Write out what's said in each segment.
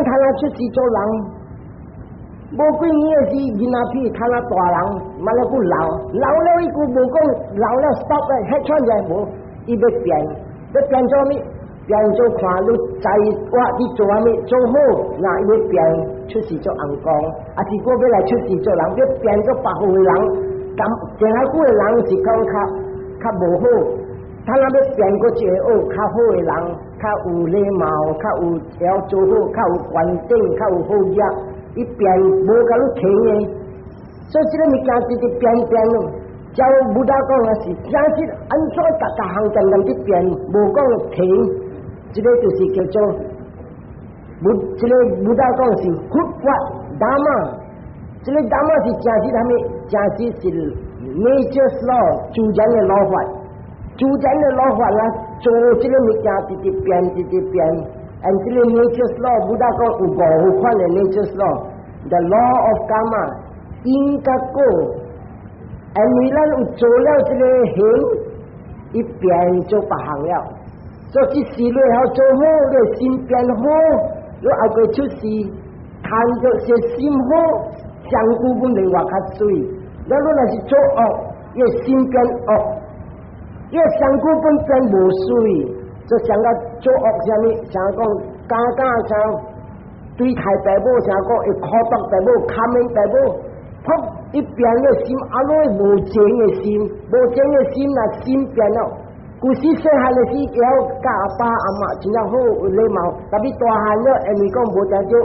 他若出世做人，無幾年的時，囡仔屁，他若大人，嘛了閣老，老了伊閣無講老了 stop 咧，彼款就無，伊欲變，欲變做啥物？變做看你在我你做啥物做好，那伊欲變出世做尪公，啊是閣欲來出世做人，欲變做別號的人，咁前下久的人是講較較無好，他若欲變閣一個學較好的人，較有禮貌，較有會曉做好，較有觀點，較有好業，伊變無共你停的，所以這个物件直直變變咯。照 Buddha 講的是，真實按怎逐逐項漸漸佇變，無講停。這个就是叫做，無這个 Buddha 講是佛法 Dhamma，這个 Dhamma 是真實啥物？真實是 nature law，自然的老法，自然的老法啦，做這个物件直直變，直直變。and 這个 nature law，Buddha 講有五款的 nature law，the law of karma，因佮果。因為咱有做了這个行，伊變做別項了。所以這世你會曉做好，你心變好，你後過出世，看著是心好，身軀本來活較媠。你若是做惡，伊心變惡，伊身軀本變無媠。就像個做惡啥物，像講敢敢像對待爸母，像講會苦毒爸母、崁面爸母，噗伊變了心，阿羅無情的心，無情的心若心變了。舊時細漢的時，會曉佮阿爸阿媽真正好有禮貌，特別大漢了，因為講無定著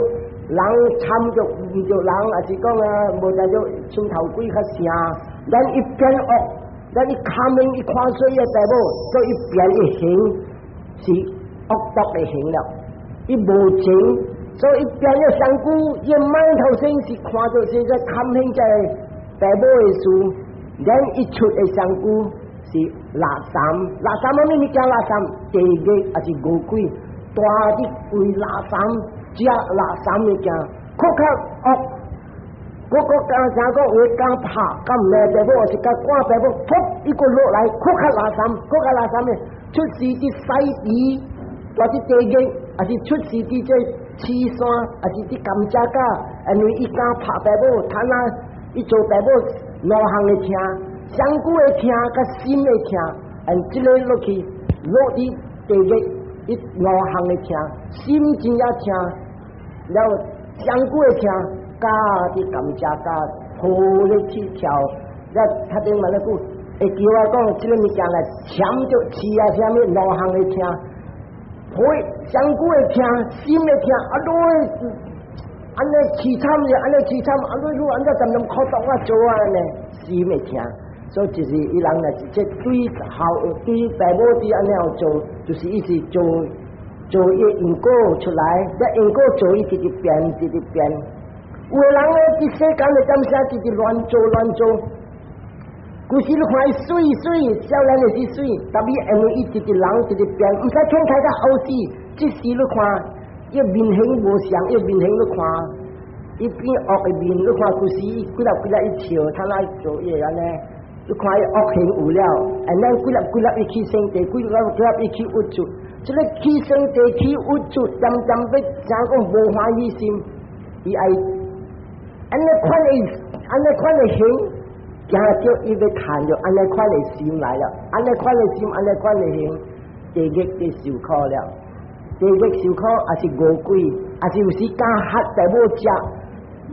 人參著毋著人，抑是講啊無定著槍頭鬼較聲。咱一變惡，咱一崁面一看衰的爸母，所以變伊形是惡毒的形了，伊無情，所以變了身軀，伊滿頭先是看著是在崁面這爸母的事，咱一出的身軀是垃圾，垃圾啥物物件？垃圾地獄抑是餓鬼，大佇為垃圾食垃圾物件，閣較惡，閣閣敢啥講有敢拍敢罵爸母，抑是敢趕爸母，噗伊閣落來，閣較垃圾，閣較垃圾的，出世佇洗池，或佇地獄，抑是出世佇這刺山，抑是佇甘蔗架，因為伊敢拍爸母，他若伊做爸母兩項的疼。身軀的疼，佮心的疼，按這个落去落佇地獄，伊兩項的疼，心真正疼，了後身軀的疼，佮佇甘蔗架抱咧去跳，了他頂嘛咧講，會記我講這个物件來攕著刺啊，啥物兩項的疼，會身軀的疼，心的疼，啊，都按呢淒慘咧，按呢淒慘，按呢愈按呢漸漸苦毒啊做啊呢，心的疼。所以就是伊人若是這對後對爸母對按呢樣做，就是一直做做伊因果出來，這因果做伊直直變，直直變。有的人呢，佇世間的點聲直直亂做亂做，舊時你看伊媠媠，少年的時媠，特別因為伊直直人直直變，毋使天開到後世，這時你看伊面形無相，伊面形你看，伊變惡的面，你看舊時伊幾粒幾粒伊笑，他來做伊按呢。你看伊惡行有了，and 咱幾粒幾粒伊起生地，幾粒幾粒伊起鬱卒，這个起生地起鬱卒，漸漸欲怎講無歡喜心，伊愛按呢款的按呢款的行，行著伊欲趁著按呢款的心來了，按呢款的心，按呢款的行，地獄就受苦了。地獄受苦，抑是餓鬼，抑是有時敢喝爸母食，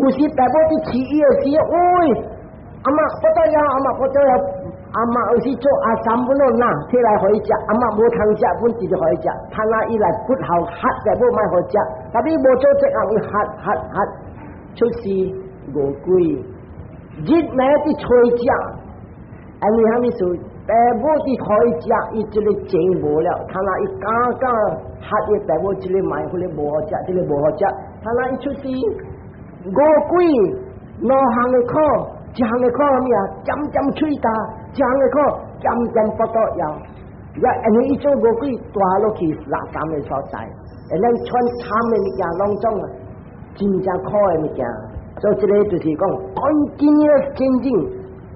有時爸母佇飼伊的時，喂！阿嬤不得了，阿嬤不得了，阿嬤有時做阿三本咯，拿提來予伊食，阿嬤無通食，本直直予伊食。他那伊來骨頭喝爸母莫予食，特別無做這項，伊喝喝喝，出世餓鬼，日暝佇揣食，因為啥物事？爸母佇予伊食，伊這个情無了，他那伊敢敢喝伊爸母這个賣，彼个無予食，這个無予食，他那伊出世餓鬼兩項的苦。一項的苦啥物啊？漸漸喙焦，一項的苦漸漸腹肚枵。也因為伊做餓鬼蹛落去垃圾的所在，會咱穿慘的物件攏總啊，真正苦的物件。所以這个就是講 continuous changing。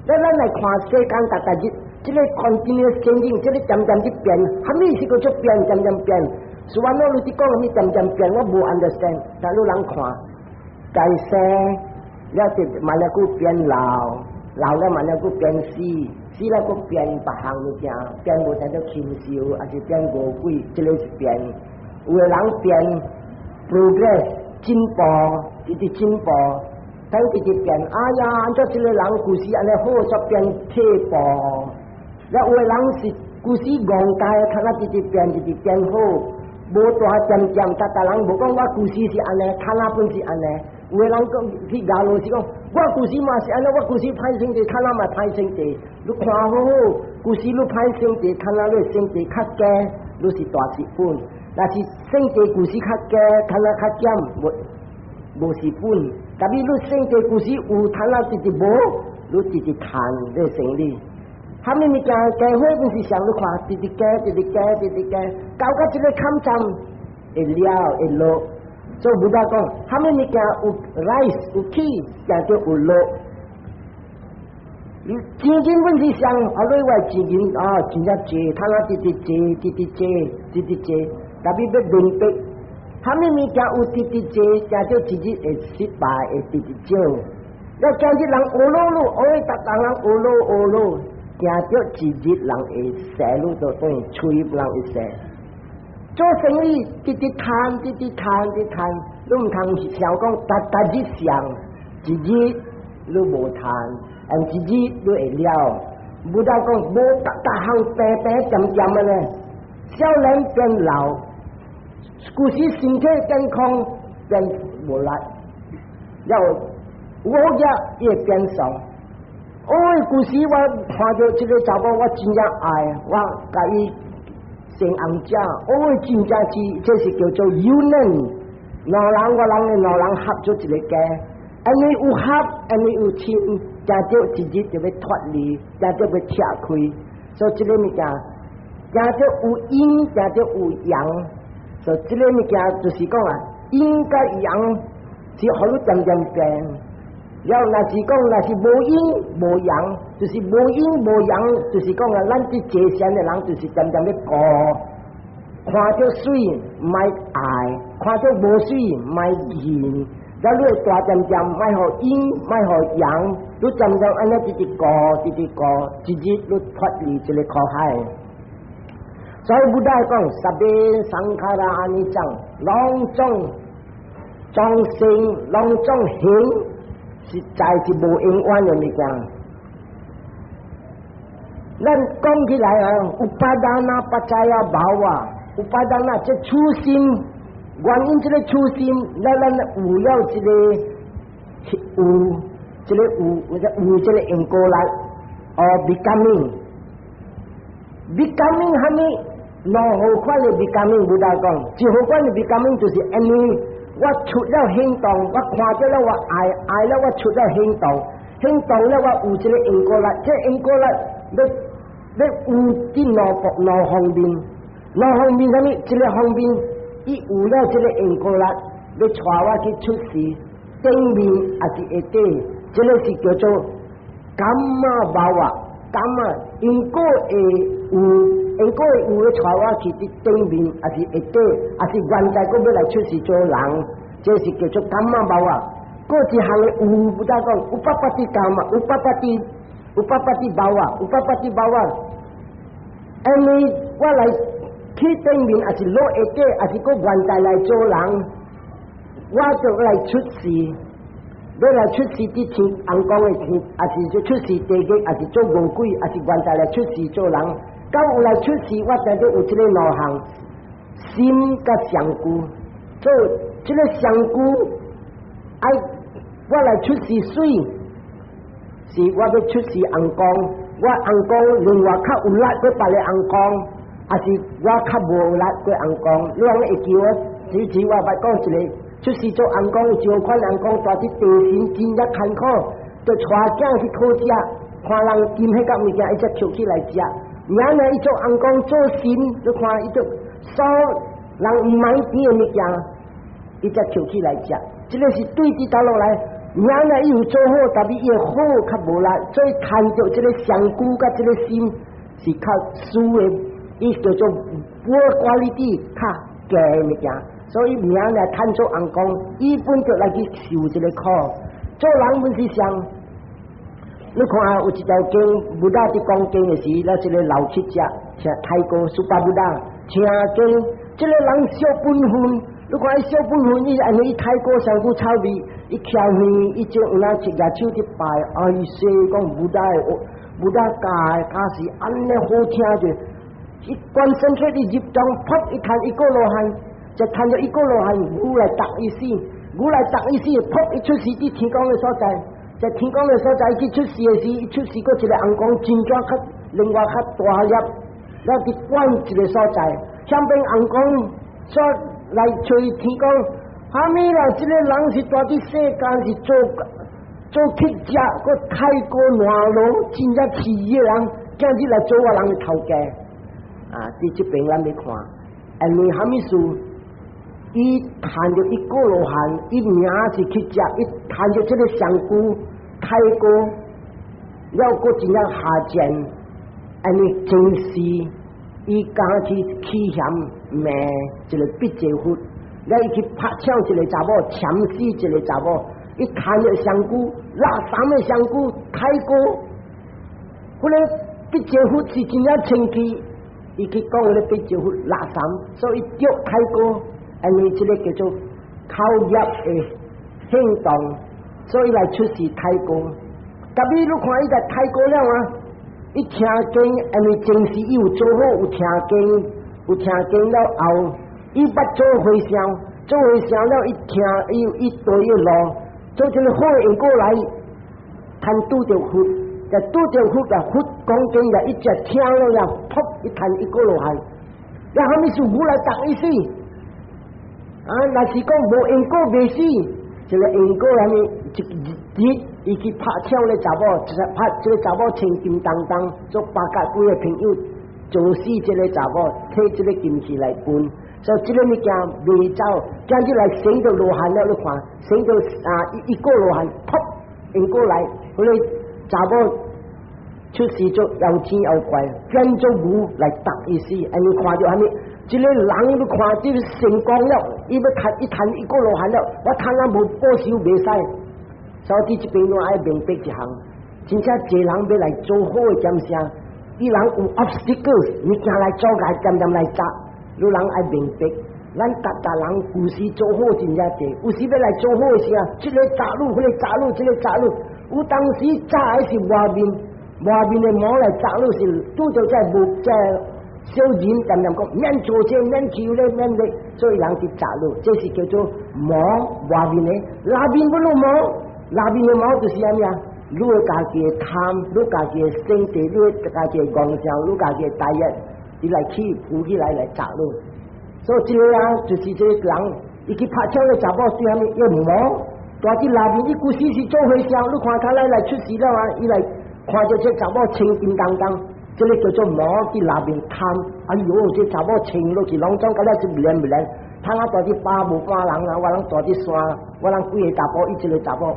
咱咱來看世間逐逐日，這个 continuous changing，這个漸漸佇變，啥物是叫做變？漸漸變。所以我你佇講啥物漸漸變，我無 understand。但你人看，該生了就慢了閣變老，老了慢了閣變死，死了閣變別項物件，變無當做禽獸，還是變餓鬼，這个是變。有的人變 progress 進步，直直進步，等直直變。哎呀，按怎這个人舊時按呢好，煞變退步。了有的人是舊時戇呆，看啊直直變，直直變好，無大漸漸，逐逐人無講我舊時是按呢，看啊本是按呢。有的人講去咬老師講，我舊時嘛是按呢，我舊時歹性地，看啊嘛歹性地。你看好好，舊時你歹性地，看啊你性地較低，你是大蝕本。若是性地舊時較低，看啊較減，無無蝕本。特別你性地舊時有，趁啊直直無，你直直趁你生理。啥物物件加伙本是上你看，直直加，直直加，直直加，到到這个坎站會了會落。所以 Buddha 講，啥物物件有 rise 有起，就叫有落。錢銀本是上，啊，你話錢銀啊，真正濟，趁啊直直濟，直直濟，直直濟。特別欲明白，啥物物件有直直濟，就叫一日會失敗，會直直少。你今日人學落路，學逐逐人學落學落，行著一日人會生路就等於喙人會生。做生意直直趁，直直趁，直趁，你毋通想講逐逐日上，一日你無趁，但一日你會了。Buddha 講無逐逐項平平漸漸的呢，少年變老，舊時身體健康變無力，了有好額伊會變喪。哦，舊時我看著這个查某，我真正愛，我共伊生翁仔。哦，真正是這是叫做 union，兩人我人的兩人合做一个家，因為有合，因為有親，才著一日就欲脫離，才著欲拆開。所以這个物件，才著有陰，才著有陽。所以這个物件就是講啊，陰佮陽是予你漸漸變。了，若是講若是無陰無陽，就是無陰無陽，就是講啊，咱佇坐禪的人就是漸漸咧顧，看著水莫愛，看著無水莫恨，了你會大漸漸莫予陰，莫予陽，你漸漸按呢直直顧，直直顧，一日你脫離這个苦海。所以 Buddha 講，sabbe saṅkhārā aniccaṃ，攏總眾生，攏總形，實在是無永遠的物件。咱講起來啊，upādāna paccayā bhava，upādāna 這初心，原因這个初心，咱咱有了這个有，這个有，或者有這个因果力，哦，becoming，becoming 啥物？兩好款的 becoming，Buddha 講，一好款的 becoming 就是因為我出了行動，我看著了我愛，愛了我出了行動，行動了我有這个因果力，這个因果力欲欲有佇兩兩方面，兩方面啥物？一个方面，伊有了這个因果力，欲帶我去出世，頂面抑是下底，這个是叫做 kamma bhava，kamma 因果會有，因果會有咧帶我去佇頂面，抑是下底，抑是原在閣欲來出世做人，這是叫做 kamma bhava。閣一項的有，Buddha 講，upapatti kamma，upapatti，upapatti bhava，upapatti bhava。因為我來去頂面，抑是落下底，抑是閣原在來做人，我就來出世，欲來出世佇天尪公的天，抑是做出世地獄，抑是做餓鬼，抑是原在來出世做人。到有來出世，我定著有這个兩項心佮相續，做這个相續愛我來出世水，是我欲出世尪公，我尪公另外較有力過別个尪公，抑是我較無力過尪公，你攏會記我？之前我捌講一个出世做尪公，有一款尪公蹛佇地神真正艱苦，就帶囝去討食，看人金彼個物件，伊才抾起來食。然後伊做尪公做神，你看伊就掃人毋愛甜的物件，伊才抾起來食。這个是對佇倒落來，然後伊有做好，但是伊的好較無力，所以牽著這个相續佮這个心是較輸的，伊叫做 poor quality 較假物件，所以名來趁做尪公，伊本就來去受這個苦。做人本是像，你看有一條經，Buddha 佇講經的時，那這個老乞者聽太過 Suppabuddha 聽經，這個人小本分，你看伊小本分，伊按呢伊太過身軀臭味，伊徛遠，伊就有那一隻手佇拜，哎，說講 Buddha 的 Buddha 教的教示按呢好聽者，伊關身出伊入中，噗伊趁一個羅漢，就趁著一個羅漢，牛來逐伊死，牛來逐伊死，噗伊出世佇天公的所在，在天公的所在，伊去出世的時，伊出世閣一個尪公，真正較另外較大粒，了佇管一個所在，上邊尪公煞來揣天公，蝦米啦？這個人是蹛佇世間是做做乞食，閣太過爛路，真正痴的人，今日來做我人的頭家。啊！佇這邊咱欲看，因為蝦米事？伊趁著一個羅漢，伊名是乞食，伊趁著這個上古太過，了閣真正下賤，因為前世伊敢去起嫌罵一個筆濟佛，了伊去拍搶一個查某，攕死一個查某，伊趁著上古垃圾的上古太過，彼個筆濟佛是真正清氣，伊去講彼個筆濟佛垃圾，所以著太過。因為這個叫做口業的行動，所以來出世太過。特別你看伊在太過了啊，伊聽經，因為前世伊有做好，有聽經，有聽經了後，伊捌做和尚，做和尚了，伊聽伊伊對伊路，做這個好的因果來，趁拄著佛，就拄著佛啊，佛講經啊，一直聽了呀，噗，伊趁一個羅漢，然後物事無來逐伊死。啊，若是講無因果袂死，這個因果啥物一日伊去拍搶咧查某，就是拍這個查某穿金當當，做八角幾個朋友做死這個查某，提這個金器來分，所以這個物件袂走，今日來生到羅漢了，你看生到啊一一個羅漢，噗因果來，彼個查某出世做妖精妖怪，變做牛來逐伊死，按呢看著啥物？這個人你看，這個成功了，伊欲趁伊趁一個羅漢了，我趁啊無報仇袂使，所以這邊攏愛明白一項，真正濟人欲來做好的點聲，伊人有 obstacle，物件來阻礙，漸漸來砸，你人愛明白，咱逐逐人有時做好真正濟，有時欲來做好的時啊，這個砸你，彼個砸你，這個砸你，有當時砸的是外面，外面的魔來砸你是拄著這無這。小人恬恬講，免做這，免求咧，免咧，所以人去砸你，這是叫做魔外面的，內面不有魔，內面的魔就是啥物啊？你的家己的貪，你家己的性地，你的家己的妄想，你家己的大業，伊來起浮起來來砸你。所以這個啊，就是這個人，伊去拍搶的查某對啥物？伊魔，蹛佇內面，伊舊時是做和尚，你看他來來出世了啊，伊來看著這查某穿金當當。這個叫做魔佇內面貪，哎喲，這查某穿落去，攏總感覺是靚毋靚？通啊蹛佇百無半人啊，我人蹛佇山，我人幾個查埔，伊一個查某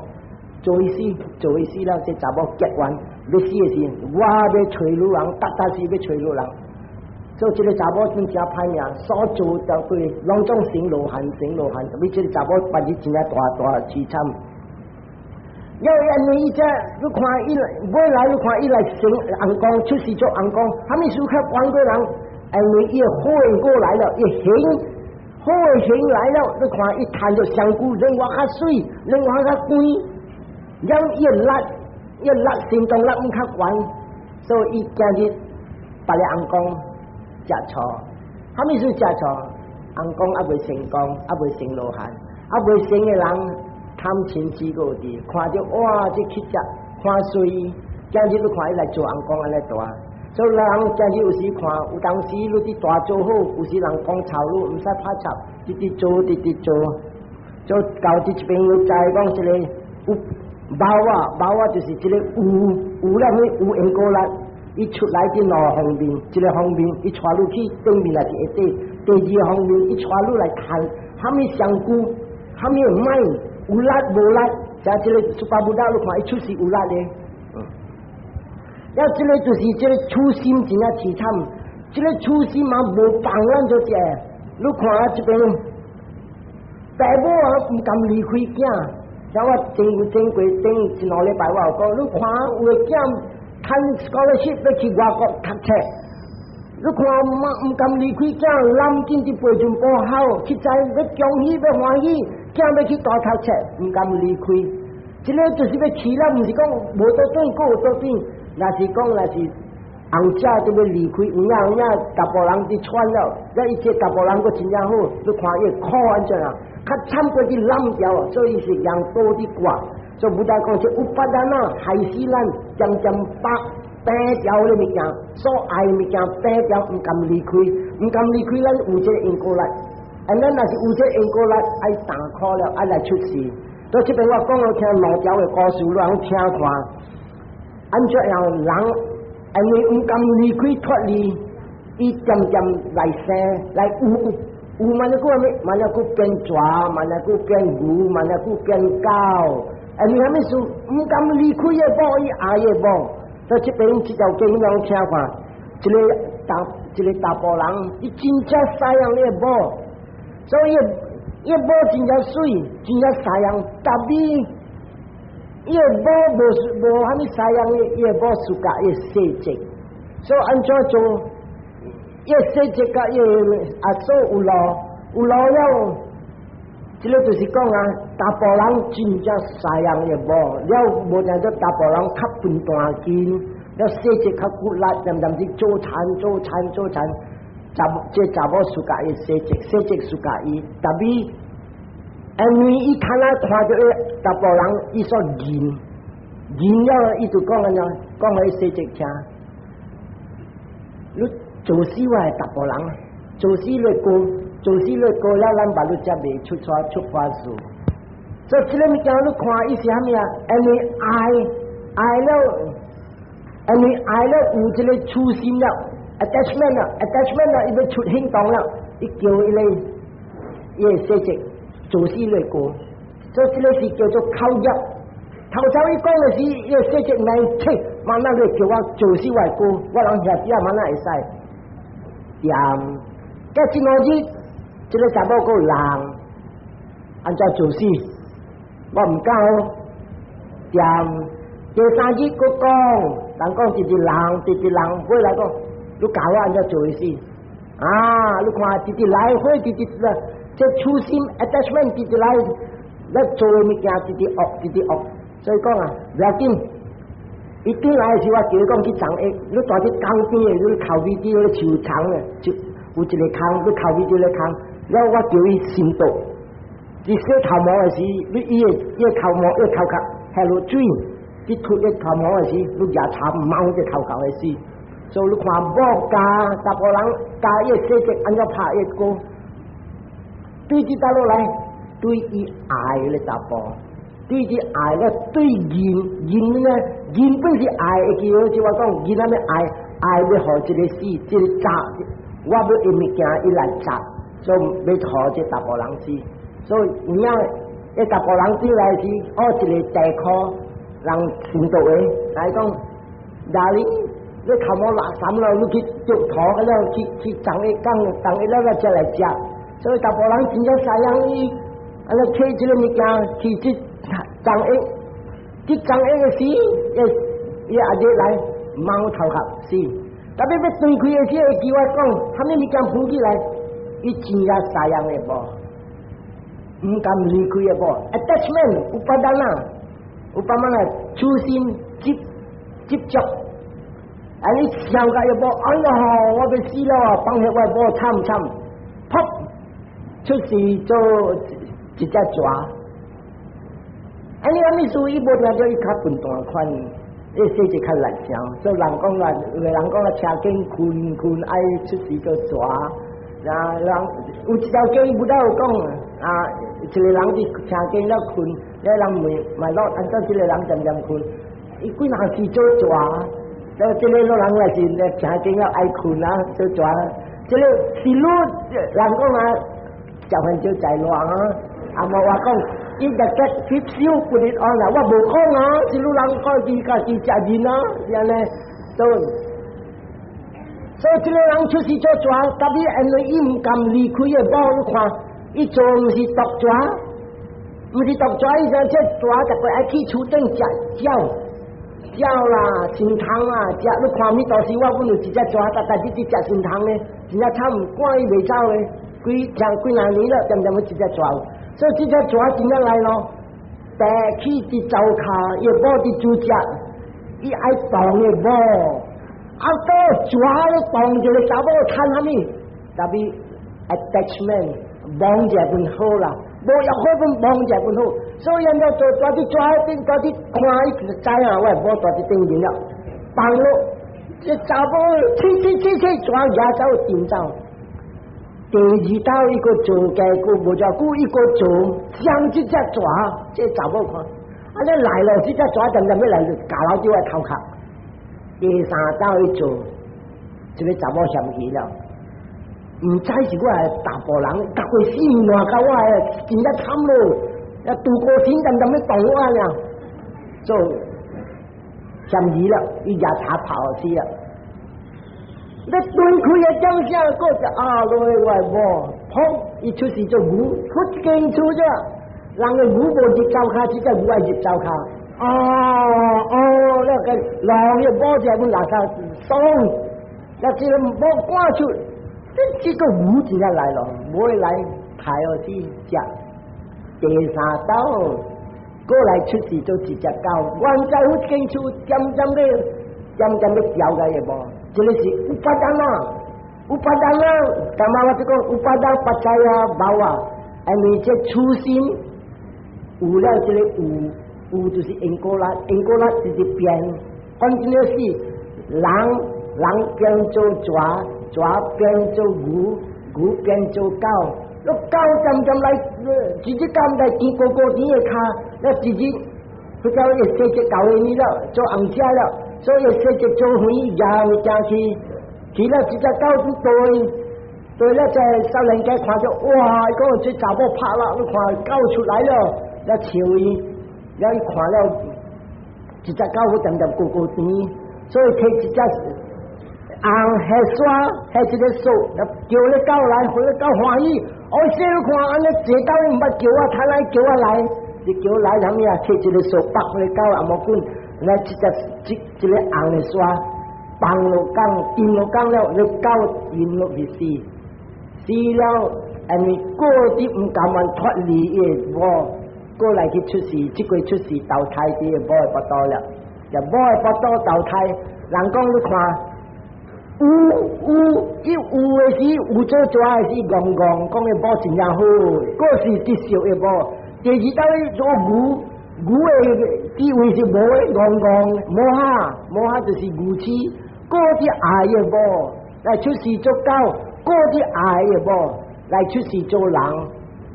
做伊死，做伊死了，這查某結怨，欲死的時，我欲揣女人，逐逐時欲揣女人。所以這個查某真正歹命，所做的對，攏總成羅漢，成羅漢，特別這個查某別日真正大大淒慘。要因為伊這，你看伊來，尾來你看伊來成尪公出世做尪公，蝦米事較懸過人？因為伊好的過來了，伊行好的行來了，你看伊趁著上古，另外較媠，另外較貴，了伊力，伊力心動力毋較懸，所以伊今日別個尪公食錯，蝦米事食錯？尪公猶未成功，猶未成羅漢，猶未成的人。貪嗔痴閣有佇，看著哇，這乞食看媠，今日你看伊來做尪公按呢大，所以人今日有時看，有當時你佇大做好，有時人講臭你，毋使拍插，直直做，直直做，做到佇這邊有知講這個有貓啊，貓啊就是這個有有了咩有緣果力，伊出來佇兩方面，一個方面伊帶你去頂面來是下底，第二個方面伊帶你來看，蝦米上古，蝦米歹。有力無力，像這個 Suppabuddha 你看伊出世有力的，嗯，了這個就是這個痴心真正淒慘，這個痴心嘛無幫咱做這個，你看這邊，爸母啊毋甘離開囝，像我前前過頂一兩禮拜我有講，你看有的囝趁 scholarship 欲去外國讀冊，你看媽毋甘離開囝，攬緊佇背陣布好，去知欲恭喜欲歡喜，囝欲去大讀冊，毋甘離開。這个就是欲去啦，毋是講無倒轉，閣有倒轉，若是講若是紅者就欲離開，有影有影，查埔人佇喘了，了伊這查埔人閣真正好，你看伊苦按怎啊？較慘過去攬掉，所以是用刀佇割。所以 Buddha 講這 upadana 害死咱，漸漸把病掉的物件，所愛的物件病掉，毋甘離開，毋甘離開，咱有這個因果力。啊，咱若是有這個因果力，愛擔苦了，愛來出世。所以這邊我講予聽兩條的故事，你通聽看。按怎樣人，因為毋甘離開脫離，伊漸漸來生來有。有萬一久啥物？萬一久變蛇，萬一久變牛，萬一久變狗。因為啥物事？毋甘離開的某，伊愛的某。所以這邊這條經咱聽看，一個查埔人，伊真正使用伊的某，所以伊某真正媠，真正使用。特別伊的某無無啥物使用的，伊的某 suka 伊細隻，所以按怎做？伊細隻佮伊阿嫂有路，有路了，這个就是講啊，查埔人真正使用的某，了無定做查埔人較笨蛋筋，了細隻較骨力，漸漸去做田做田做田，查這查某 suka 伊細隻，細隻 suka 伊，特別因為伊看啊看著伊查埔人，伊煞認認了，伊就講按怎，講予伊細隻聽，你做死我的查埔人，做死你過，做死你過了，咱目你才袂出錯出法事。所以這个物件你看伊是啥物啊？因為愛愛了，因為愛了有這个初心了，attachment 了，attachment 了，伊欲出行動了，伊叫伊个伊个細隻做死你過，所以這个是叫做口業。頭頭伊講的是伊个細隻來切，媽那你叫我做死我的過，我人兄弟啊，媽那會使。掂，這一兩日，這个查某閣人，按怎做死？我毋敢哦。掂，第三日閣講，人講直直人，直直人，回來講，你教我按怎做死？啊，你看直直來回，直直這初心 attachment 直直來，來做的物件直直惡，直直惡。所以講啊，不要緊。伊轉來的時，我叫伊講去長下，你蹛佇江邊的，你頭尾佇咧樹叢的，就有一個空，你頭尾佇咧空，了我叫伊深度。伊洗頭毛的時，你伊的伊的頭毛伊頭殼下落水，你吐伊頭毛的時，你舉柴貓這頭殼會死。所以你看某教查埔人教伊的細節按怎拍伊歌，對這倒落來，對伊愛的查埔。對這愛咧，對人人呢，人本是愛，會記好似我講，人仔欲愛，愛欲予這个死，這个責，我欲伊物件伊來責，所以欲予這查埔人死。所以有影，彼查埔人轉來是學一个地箍人信道的來講，哪裡你頭毛垃圾了，你去捉土了，去去長一工，長一了了才來食。所以查埔人真正使用伊，按呢摕這个物件去這。長一，這長一个死，伊伊阿日來貓頭殼死，特別欲斷開的時，會記我講，啥物物件浮起來，伊真正使用的無，毋甘離開的無，attachment，upadana，upadana 初心執執著，啊你想甲伊某，哎呀，我欲死了啊，放下我某慘慘，噗，出世做一隻蛇。啊！你啥物事？伊無聽著伊較笨蛋款，伊細隻較力上，所以人講啊，有的人講啊，車間睏睏愛出世做蛇。啊，人有一條經 Buddha 有講啊，一個人佇車間咧睏，咧人問問落，按怎這個人漸漸睏？伊幾若時做蛇，所以這個老人也是咧車間了愛睏啊，做蛇。這个是汝人講啊，食飯就在亂啊，啊無話講。伊就 get 吸收不得安啦，我無講啊，是汝人講伊家己食人啊，是按呢，所以所以這个人出世做蛇，特別因為伊毋甘離開的某，你看，伊做毋是毒蛇，毋是毒蛇，伊就這蛇逐個愛去厝頂食鳥，鳥啦、蟳蟲啦，食。你看咪到時我阮有一隻蛇，逐逐日佇食蟳蟲咧，真正慘，趕伊袂走咧，幾成幾若年了，漸漸欲一隻蛇。所以這隻蛇真正來咯，爬去佇灶跤，伊某佇煮食，伊愛動的某。啊，到蛇咧動一个查某趁啥物？特別 attachment 摸者份好啦，無又好份摸者份好，所以人家做蹛佇蛇頂，蹛佇看伊就知影我某蹛佇頂面了，放落這查某，吹吹吹吹，蛇舉走頂走。第二道伊閣做家久無遮久，伊閣做將這隻蛇，這查某看，啊你來咯，這隻蛇漸漸欲來就咬牢佇我頭殼。第三道伊做，這个查某嫌棄了，毋知是我的查埔人，逐個死爛甲我的，真正慘咯！啊，渡過天漸漸欲動我了，做嫌疑了，伊舉柴跑去了。你斷開的掌聲，閣就啊落我的某，砰！伊出世做牛，佛經出咗，人的牛無入灶跤，這隻牛愛入灶跤。哦哦，那個老的某只阮垃圾爽，那這个某趕出，這這个牛真正來咯，尾來抬落去食。第三道過來出世做一隻狗，原在佛經處漸漸咧，漸漸咧調個的無？這个是 upadana，upadana，感覺我這個 upadana paccaya bhava，因為這初心有了這个有。有就是因果力，因果力就是變，continuously 人人變做蛇，蛇變做牛，牛變做狗，你狗漸漸來，一日敢來見高高甜的跤，你一日佢叫伊細隻狗的呢了，做紅車了，所以細隻做魚也物件去，去了一隻狗去對，對了在少年家看著，哇！伊講這查某拍啦，你看狗出來了，了笑伊，了伊看了，一隻狗好漸漸高高甜，所以提一隻紅黑刷，彼一个數，叫咧狗來，予咧狗歡喜。我細你看，按呢坐狗伊毋捌叫我，他來叫我來，你叫來啥物啊？提一个掃縛咧狗也無管，來這隻這這个紅的刷，放落江，沉落江了，咧狗沉落去死，死了，因為過佇毋甘願脫離伊的某，過來去出世，這個出世投胎佇某的腹肚了，就某的腹肚投胎，人講你看。有有伊有的時有做蛇的時，戇戇講伊某真正好，閣是得惜的某。第二道做牛，牛的地位是無的，戇戇 moha moha 就是牛痴，閣佇愛的某來出世做狗，閣佇愛的某來出世做人，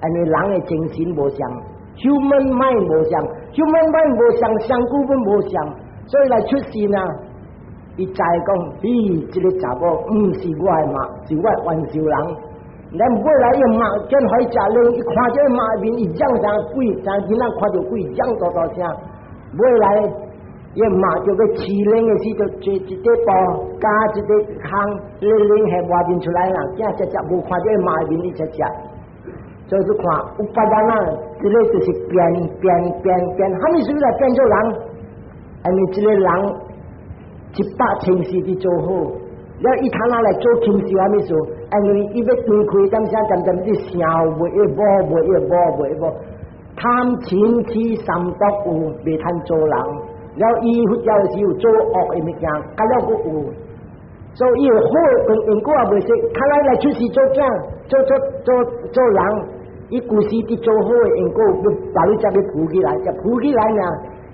因為人的精神無相，human mind 無相，human mind 無相，相骨本無相，所以來出世呢。伊知講，咦，這个查某毋是我的媽，是我的冤仇人。咱尾來伊媽見予伊食奶，伊看著伊媽面，伊嚷成鬼，成囡仔看著鬼，嚷大大聲。尾來伊媽就欲飼奶的時，就坐一塊布加一個空，咧奶喺外面出來啦，囝食食無看著伊媽面，伊才食。所以你看，upadana，這个就是變變變變，啥物事來變做人？因為這个人。一百千世佇做好，了伊通哪來做禽獸啥物事？因為伊欲斷開，點聲漸漸佇想袂會某，袂會某，袂會某，貪嗔痴三毒有，袂通做人。了伊佛教是有做惡的物件，甲了閣有，所以好跟因果也袂說，較來來出世做囝，做做做做人，伊舊時佇做好的因果，欲把你才欲浮起來，才浮起來呢？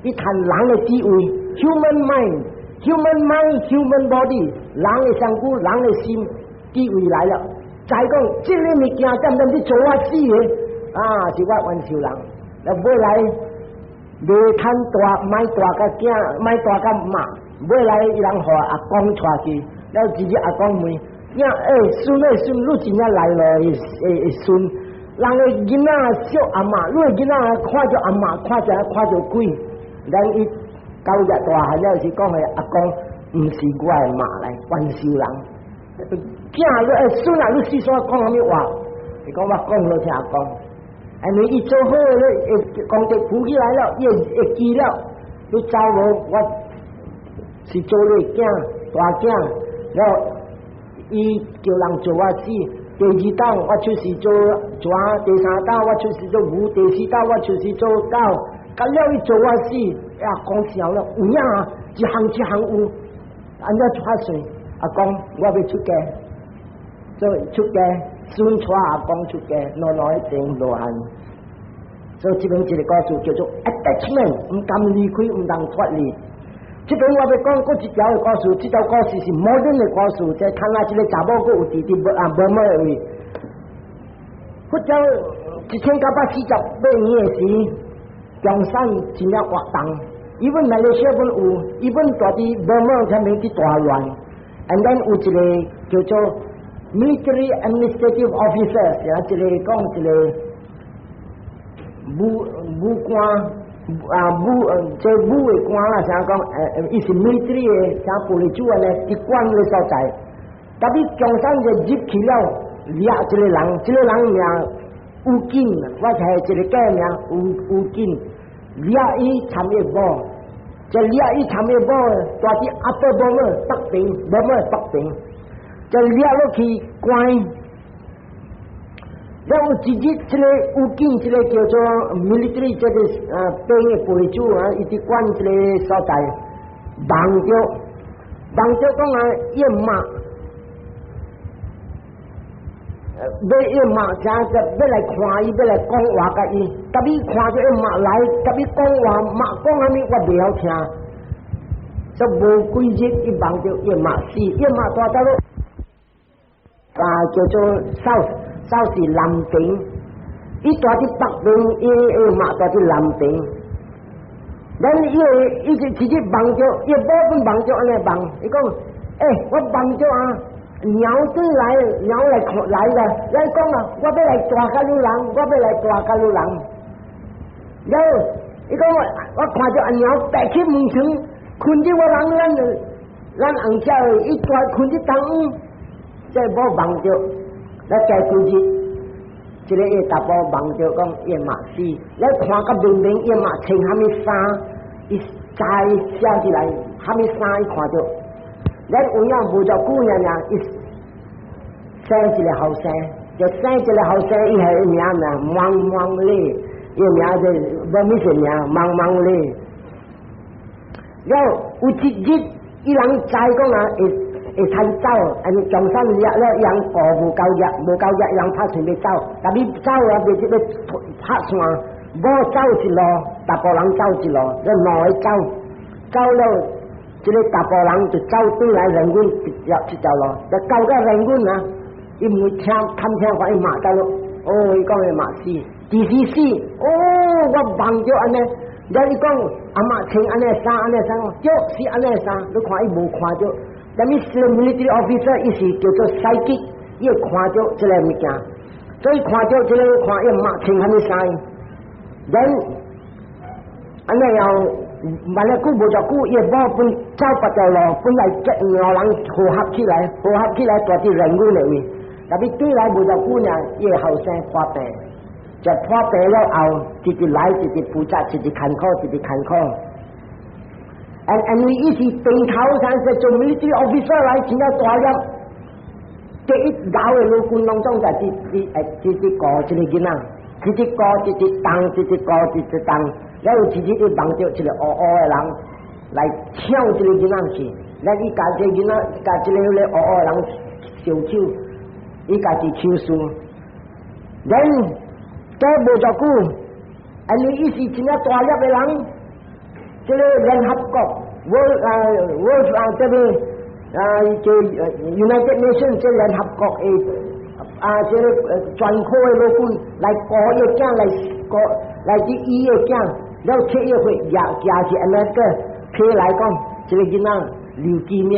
伊趁人的智慧，human mind。Human mind, human body，人的身軀，人的心，智慧來了。再講，這个物件漸漸佇做我死的，啊，是我冤仇人。那尾來袂趁大，莫大共囝，莫大共媽。尾來伊人予阿公帶去，了一日阿公問：囝，欸，孫欸孫，你真正來咯？會會孫，人的囡仔惜阿嬤，你的囡仔看著阿嬤，看著看著鬼，咱伊。九日大漢了是講的阿公，毋是我的媽來，冤仇人。囝你孫啊，你死煞講啥物話？伊講我講你聽講，因為伊做好咧，會功德浮起來了，伊會記了。你走無，我是做你囝大囝，了伊叫人做我死。第二當我出世做蛇，第三當我出世做牛，第四當我出世做狗。甲了伊做我死，呀講笑了，有影啊，一項一項有，按怎發誓？阿公，我欲出家，做出家，孫帶阿公出家，攞攞一定羅漢。所以這邊一個故事叫做 attachment，毋甘離開，毋通脫離。這邊我欲講閣一條的故事，這條故事是 modern 的故事，這看下這個查某閣有佇佇啊無乜的位。佛教1948年的時，中山真正活動，even 馬來西亞本有，even 大佇無乜上面去大亂。And then 有一個叫做 military administrative officer，是啊，一個講一個武武官啊武這武的官啦，啥講？伊是 military 的，啥部隊主安呢，佇管個所在。特別中山就入去了，掠一個人，這個人名吳金，我係一個假名吳吳金，掠伊參伊某。這掠伊參伊某，住佇 Upper Burma 北邊，Burma 北邊，這掠落去關。了有一日，這個吳金，這個叫做 military 這個兵的部隊主啊，伊佇管這個所在，夢著夢著講啊，伊媽。欲伊媽正個欲來看伊，欲來講話共伊，特別看著伊媽來，特別講話媽講啥物，我袂曉聽。這無幾日，伊夢著伊媽死，伊媽蹛佗落啊，叫做 south，south 是南邊，伊蹛佇北邊，伊伊媽蹛佇南邊。咱伊會伊就直接夢著，伊某本夢著按呢夢，伊講，欸，我夢著啊。鳥轉來，鳥來看來了，來講啊，我欲來大甲你人，我欲來大甲你人。了，伊講我我看著阿鳥爬起門窗，困佇我人咱咱紅車伊大困佇東屋，這某夢著，來過幾日，這個伊查埔夢著講伊媽死，來看甲明明伊媽穿啥物衫，伊知寫起來，啥物衫伊看著，咱有影無偌久爾爾，伊生一個後生，就生一個後生，伊係名名茫茫咧，伊名就無物是名茫茫咧。了有一日，伊人知講啊，會會趁走，按呢中山掠了，伊人顧無夠熱，無夠熱，伊人拍算欲走，但欲走啊，袂這欲拍線，無走一路，查埔人走一路，這兩个走，走了，這個查埔人就走轉來輪阮一條一條路，就到個輪阮啊。伊毋會聽，貪聽話，伊罵到咯。哦，伊講伊媽死，幾時死？哦，我夢著按呢。了伊講阿媽穿按呢衫，按呢衫，對，是按呢衫。你看伊無看著，但是 military officer 伊是叫做 psychic，伊會看著這個物件，所以看著這個看伊媽穿啥物衫。人按呢又萬了久無偌久，伊某本走別條路，本來結兩人和合起來，和合起來蹛佇輪阮的位。特別對來無偌久呢，伊個後生破病，就破病了後，直直來，直直負責，直直艱苦，直直艱苦。因為伊是頂頭上是做 military officer 來，真正大粒。第一老的老軍攏總在佇佇誒，直直顧這個囡仔，直直顧，直直動，直直顧，直直動。了有一日伊夢著一個烏烏的人來搶這個囡仔去，了伊共這個囡仔，共這個彼個烏烏的人相手。伊家己手術，人過無偌久，因為伊是真正大粒的人，這個聯合國，World 啊 World 啊這個啊叫 United Nations 這聯合國的啊這個專科的老闆來顧伊囝來顧來去醫伊囝，了切伊血也寄去按呢個批來講，這個囡仔 leukemia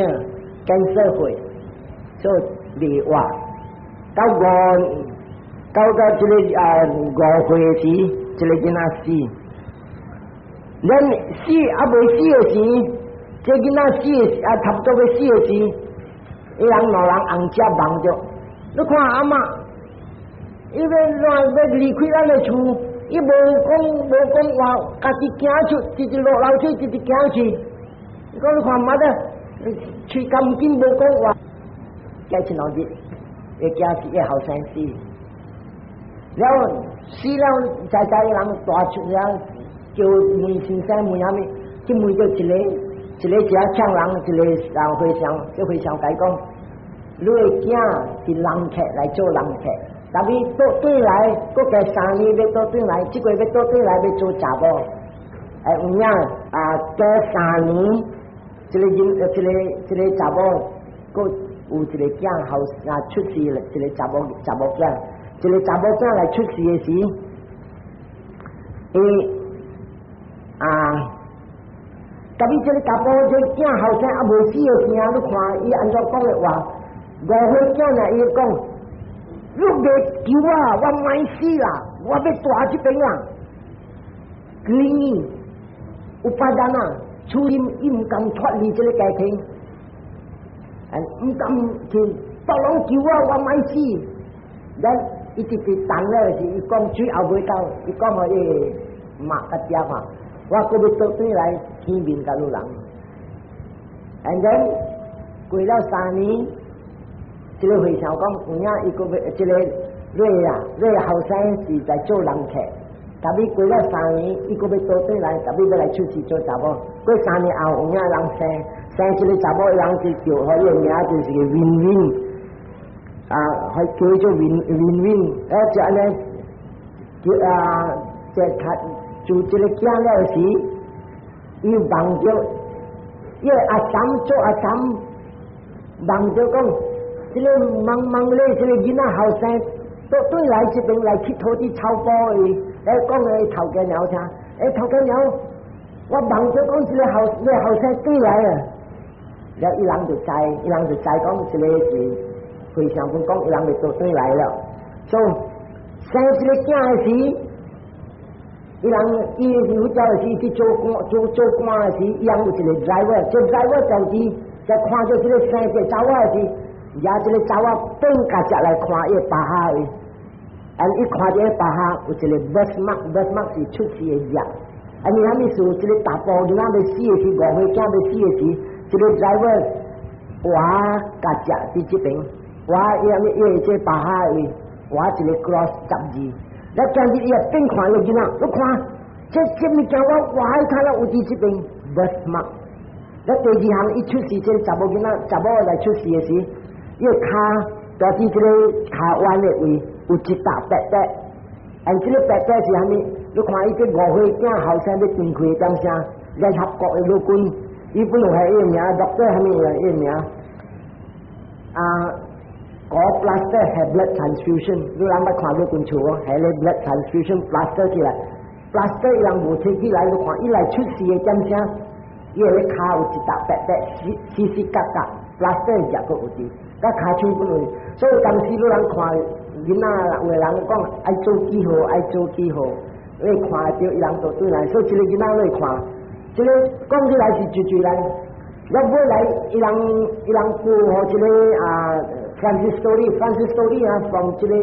cancer 血，所以袂活。到五到到這個啊5歲時，這個囡仔死。咱死猶未死的時，這囡仔死啊，差不多欲死的時，伊人兩人紅只夢著，你看阿媽，伊欲亂欲離開咱的厝，伊無講無講話，家己行出，直直落樓梯，直直行去。你講你看媽的，喙咁緊無講話，過一兩日，伊囝死，伊後生死，了死了，在在人大出了，叫問先生問啥物，去問著一個，一個一個嗆人，一個人和尚，這和尚共伊講，你的囝是人客來做人客，但伊倒轉來，閣過3年欲倒轉來，這個欲倒轉來欲做查某，哎有影啊，過三年，這個人，這個這個查某，閣有一個囝後啊出世了，一個查某查某囝，一個查某囝來出世的時，伊啊，特別這個查埔這個囝後生猶未死的時啊，你看伊按怎講的話，五歲囝呢，伊講，你袂救我，我莫死啦，我欲蹛這邊啊，clinging upadana，處理伊毋甘脫離這個家庭，毋甘去，別人救我，我莫死。咱一直直等了時，伊講最後尾到，伊講予伊媽佮爹嘛，我閣欲倒轉來見面佮你人。And then 過了3年，這個和尚講有影伊閣欲這個瑞啊，瑞後生是在做人客，特別過了三年，伊閣欲倒轉來，特別欲來出世做查某。過三年後有影人生生這個查某，人就叫予伊個名就是個雲雲，啊，還叫做雲雲雲，哎，就按呢，叫啊，這較做這個囝了時，伊夢著，伊個阿嬸做阿嬸，夢著講，這個茫茫咧，這個囡仔後生，倒轉來這邊來𨑨迌佇草埔的，來講的頭家娘聽，欸頭家娘，我夢著講這個後，那個後生轉來啊，了伊人就知，伊人就知講這個是和尚本講，伊人就倒轉來了。所以生這個囝的時，伊人伊有朝時去做官做做官的時，伊人有一個 driver，這 driver 就是在看著這個生這個查某的時，也這個查某轉家只來看伊個腹下的，啊，伊看這個腹下有一個 birth mark，birth mark 是出世的跡。啊，你啥物事？這個查埔囡仔欲死的時，5歲囝欲死的時，這個 driver 畫家只佇這邊，畫伊啥物伊個這腹下的畫一個 cross 十字。了今日伊也變看伊囡仔，你看，這這物件我畫喺看了有佇這邊 birth mark。了第二項，伊出世這個查某囡仔，查某來出世的時，伊個跤蹛佇這個跤彎的位有一搭白白，啊，這個白白是啥物？你看伊這5歲囝後生欲斷氣點聲，聯合國的陸軍，伊本來係伊個名，doctor 啥物伊個名？啊，嗰 plaster 係 blood transfusion，你人捌看陸軍厝無？係咧 blood transfusion plaster 起來，plaster 伊人無提起來，你看伊來出世的點聲，伊個跤有一搭白白，死死死角角，plaster 食閣有佇，佮跤手本來，所以當時你人看囡仔有的人講愛做記號，愛做記號，你看著伊人就轉來，所以這個囡仔你看，這個講起來是濟濟來，了尾來伊人伊人報予這個啊 Francis Story，Francis Story 啊，from 這個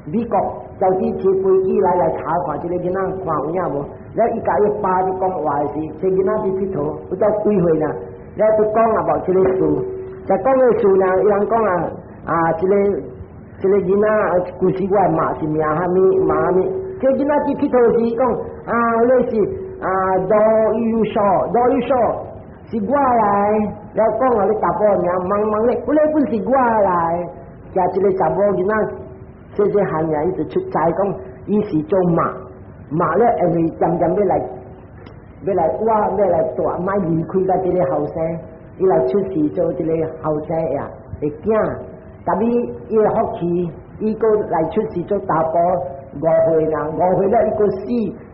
美國，就是坐飛機來來查看這個囡仔看有影無？了伊共伊爸佇講話的時，這囡仔佇𨑨迌，不知幾歲呢？了佇講啊無這個事，在講個事呢，伊人講啊啊，這個這個囡仔，舊時我的媽是名啥物媽啥物？這囡仔佇𨑨迌時講啊，你是啊羅有少，羅有少是我來，了講啊，你查埔名茫茫咧，本來本是我來，加這個查某囡仔細細漢爾，伊就出知講，伊是做媽，媽了因為漸漸欲來欲來我欲來蹛，莫離開佮這個後生，伊來出世做這個後生呀的囝，但伊伊的福氣，伊閣來出世做查埔五歲啦，5歲了伊閣死，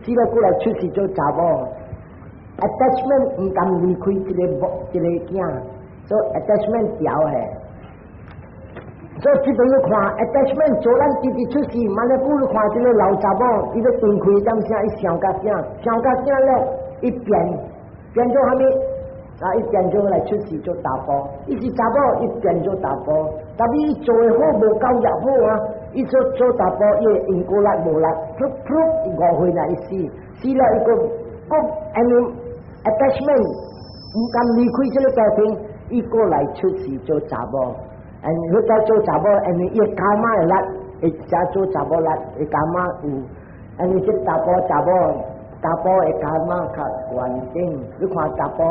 死了閣來出世做查某。attachment 毋甘離開這個母這個囝，所以 attachment 調的。所以這邊你看 attachment 做咱直直出世，萬呢不如看這個老查某，伊欲斷氣點聲，伊想佮囝，想佮囝了，伊變變做啥物？啊，伊變做來出世做查埔，伊是查某，伊變做查埔，但伊做的好無夠也好啊，伊做做查埔，伊的因果力無力，噗噗5歲來伊死，死了伊閣閣 any attachment 毋甘離開這個家庭，伊閣來出世做查某，and 佢再做查某，and 伊的 karma 會力，會才做查某力，伊 karma 有，and 這查埔查某。查埔的 karma 較完整，你看查埔，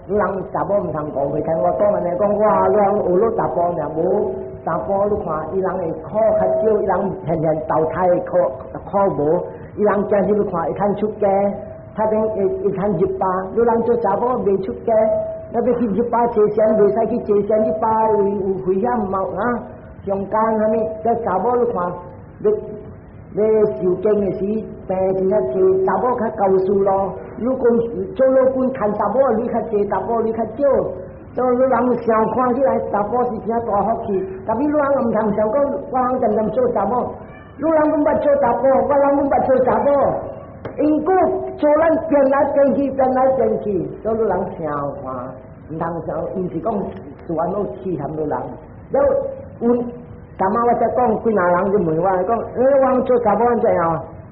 你人查某毋通誤會，聽我講按呢講，哇，你人學落查埔爾無？查埔你看，伊人會苦較少，伊人現現投胎的苦苦無，伊人今日你看會通出家，他等會會通入巴，你人做查某袂出家，那欲去入巴坐禪，袂使去坐禪入巴，有有危險嘛啊？上間啥物？這查某你看，欲欲受經的時，病真正濟，查某較高數咯。如果做老君趁查某，你較濟，查某你較少。所以你人想看起來查埔是真大福氣，但是你人毋通想講，我人漸漸做查某，你人毋捌做查埔，我人毋捌做查某，因果做咱變來變去，變來變去，所以你人想看，毋通想，毋是講是安怎欺騙你人。了有，昨仔我才講，幾若人就問我講，欸，我做查某按怎樣？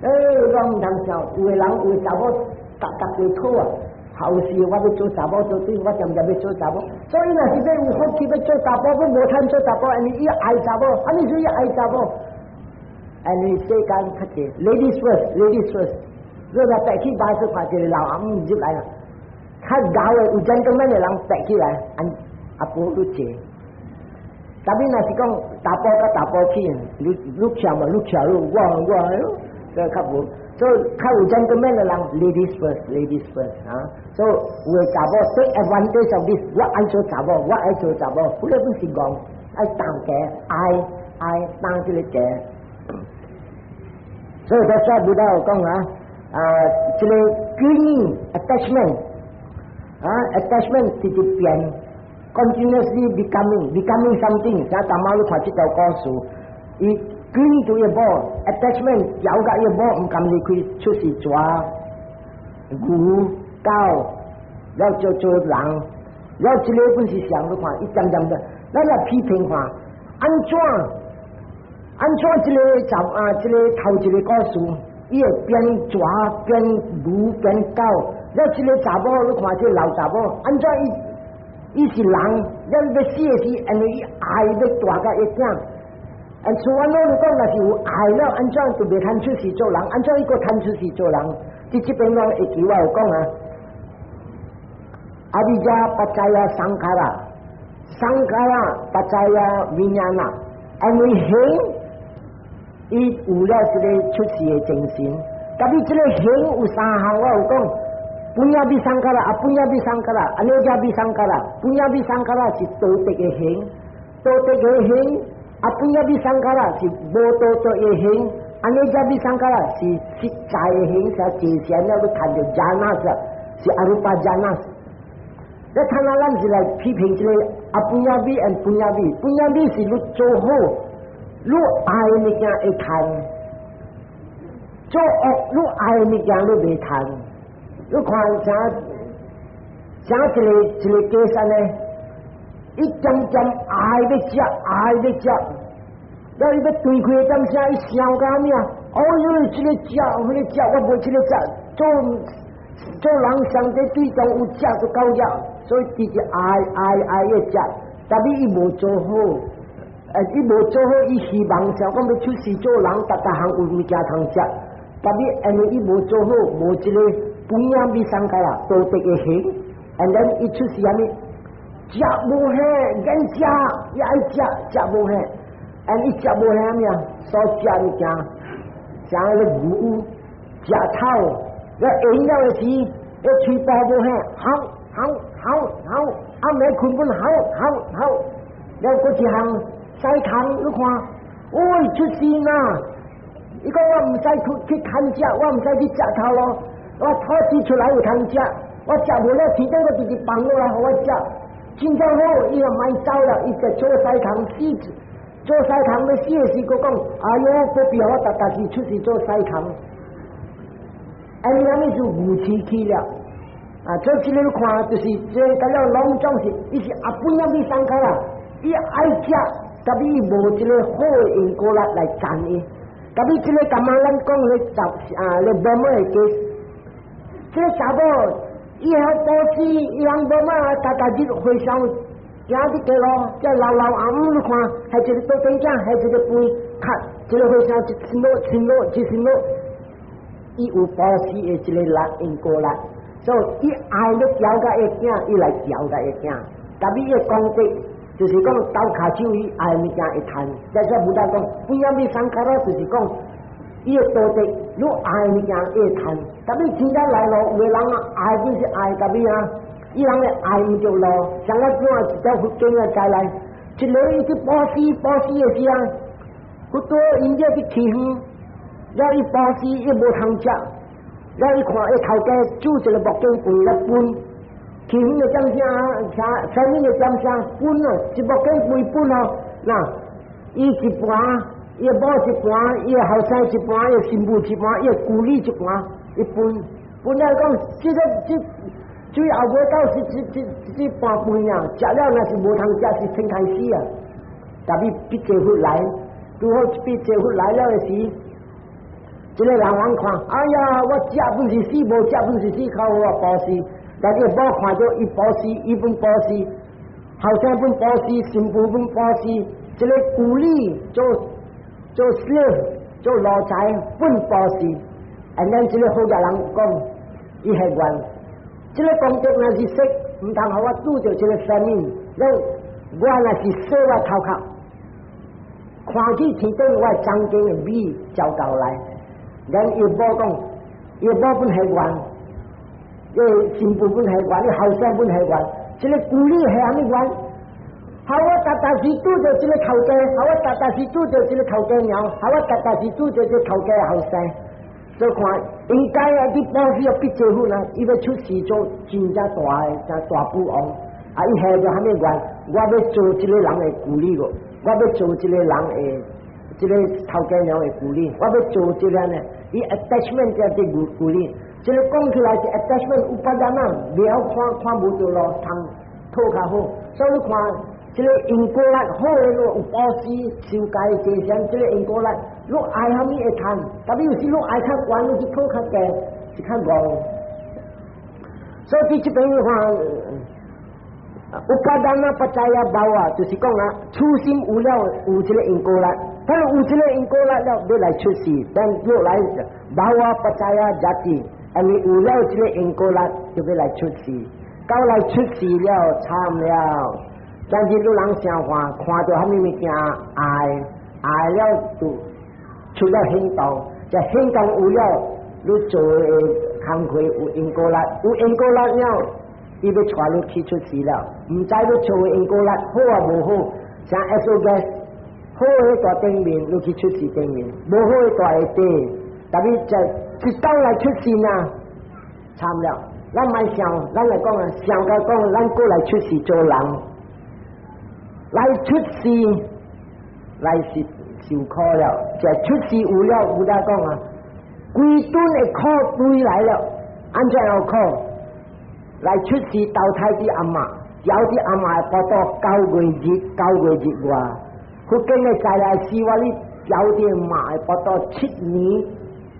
欸，我毋通想，有的人有的查某，逐逐個討啊。後世我欲做查某做對，我漸漸欲做查某。所以若是欲有福氣欲做查埔，欲無趁做查埔，因為伊愛查某，按呢就伊愛查某。因為世間較濟，ladies first，ladies first。你若爬去巴士看一個老翁入來啦，較老的有 gentleman 的人爬起來，按阿婆你坐。但是若是講查埔佮查埔去，你你徛嘛，你徛你我我，這較無。所以較有 gentleman 的人，ladies first，ladies first 啊。所以有的查某 take advantage of this，我愛做查某，我愛做查某，本來不是講愛當家，愛愛當這個家。所以在說 Buddha 有講啊，啊，這個 clinging attachment 啊，attachment 直直變，continuously becoming becoming something。像大媽你看這條故事，伊 cling to 伊某，attachment 咬甲伊某毋甘離開，出世蛇、牛、狗，了做做人，了這個本是啥？你看，一點點的，咱來批評看，按怎按怎這個就啊，這個頭一個故事，伊會變蛇、變牛、變狗，了這個查某，你看這個老查某，按怎伊伊是人，咱欲死的時，因為伊愛欲大甲伊囝。啊，像阮老你講，若是有愛了，按怎就袂通出世做人？按怎伊閣通出世做人？佇這邊我會記我有講啊，avijjā paccayā saṅkhārā，saṅkhārā paccayā viññāṇa，因為形，伊有了這個出世的精神，但是這個形有三項，我有講，puññabhisaṅkhārā，apuññabhi saṅkhārā，aneccabhisaṅkhārā，puññabhisaṅkhārā 是道德的行，道德的行。apuññabhisaṅkhārā 是無道德的行，aneccabisaṅkhārā 是實在的行，是坐禪了欲看著 jhāna 是 arūpa jhāna。你睇下咱是來批評這個 apuññabhi and puññabhi，puññabhi 是你做好，你愛物件會趁，做惡你愛物件你袂趁。你看像像一個一個假山呢？伊漸漸愛欲食，愛欲食，了伊欲對開點聲，伊想甲咩啊？哦喲，這個食，彼個食，我無這個食，做做人上帝對中有食就夠了，所以直直愛愛愛欲食，但是伊無做好，伊無做好，伊希望想講欲出世做人，逐逐項有物件通食，但是因為伊無做好，無這個 puññabhisaṅkhārā，道德的行，and then 伊出世啥物？食無下，免食，伊愛食，食無下，and 伊食無下咩啊？所食物件，像彼個牛食草，了閒了的時，彼喙巴無下，吼吼吼吼，暗暝睏本吼吼吼，了閣一項屎蟲，你看，喂，出世啦！伊講我毋使去去牽食，我毋使去食頭路，我草籽出來有通食，我食無了，天頂閣直直放落來予我食。真正好，伊又莫走了，伊就做屎蟲死，做屎蟲欲死的時，閣講，哎喲，不必我逐逐時出世做屎蟲。哎，你啥物是牛痴去了？啊，這這個你看，就是這個了攏總是，伊是apuñña sankhara，伊愛食，特別伊無這個好的因果力來讚伊。特別這個感覺咱講咧十啊，咧無乜的 case，這個查某伊曉布施，伊人無乜，逐逐日回想行佇街路，這老老阿姆你看，係一個桌頂仔，係一個杯，較這個和尚一身落，一身落，一身落，伊有布施的這個力因果力。所以伊愛咧調甲伊囝，伊來調甲伊囝。特別伊的功德，就是講鬥跤手伊愛物件會趁。但是無得講，puñña sankhara 就是講，伊的道德，你愛物件會趁。特別真正來咯，有的人啊愛就是愛，特別啊，伊人的愛毋著路，像我怎一條佛經啊再來，一個伊去布施布施的時啊，佛陀因這去起園，了伊布施伊無通食。了伊看伊頭家煮一個木間飯來分，起園的點聲，啥啥物的點聲分啊，一木間飯分哦，那伊一盤，伊某一盤，伊後生一盤，伊新婦一盤，伊舊女一盤，伊分分了講，這個這最後尾到是這這這盤飯啊，食了若是無通食，是先開始啊。特別毗濟佛來，拄好毗濟佛來了的時。這個人人看，哎呀，我食本是死，無食本是死，靠我布施。但是某看著伊布施，伊本布施，後生本布施，新婦本布施，這個舊女做做 slave 做奴才本布施。啊，咱這個好額人講，伊係願，這個功德若是說，毋通予我拄著這個生命，了我若是洗我頭殼，看起天頂我掌間的米交到來。咱伊某講，伊某本係願，伊新婦本係願，伊後生本係願，這個舊女係啥物願？予我逐逐時拄著這個頭家，予我逐逐時拄著這個頭家娘，予我逐逐時拄著這個頭家後生。所以看應該啊，去布施要毗濟佛啊，伊欲出世做真正大的正大富翁，啊，伊下著啥物願？我欲做這個人的舊女個，我欲做這個人的這個頭家娘的舊女，我欲做這個呢？伊 attachment 叫做舊女，這個講起來是 attachment upadana，袂曉看看無著路，通討較好，所以你看這個因果力好的，你有布施、修戒、這些，這個因果力，你愛啥物會趁，特別有時你愛較懸，你去討較低，是較戇。所以佇這邊看，upadana paccaya bhava，就是講啊，初心有了有這個因果力，但是有這個因果力了，欲來出世，但欲來 bhava paccaya jati，因為有了這個因果力，就欲來出世，到來出世了，慘了。但是你人想看，看著啥物物件愛，愛了就出了行動，這行動有了，你做的工課有因果力，有因果力了，伊欲帶你去出世了。毋知你做的因果力好啊無好，像 S O 嘅好的大頂面，你去出世頂面；無好的大下底，特別就一到來出世呢，慘了。咱莫想，咱來講啊，想甲講，咱過來出世做人。來出世來是受苦了，這出世有了，有得講啊，規頓的苦堆來了，按怎樣苦？來出世投胎佇阿嬤，調佇阿嬤的腹肚九月日，九月日外，佛經的再來是話你調佇媽的腹肚7年，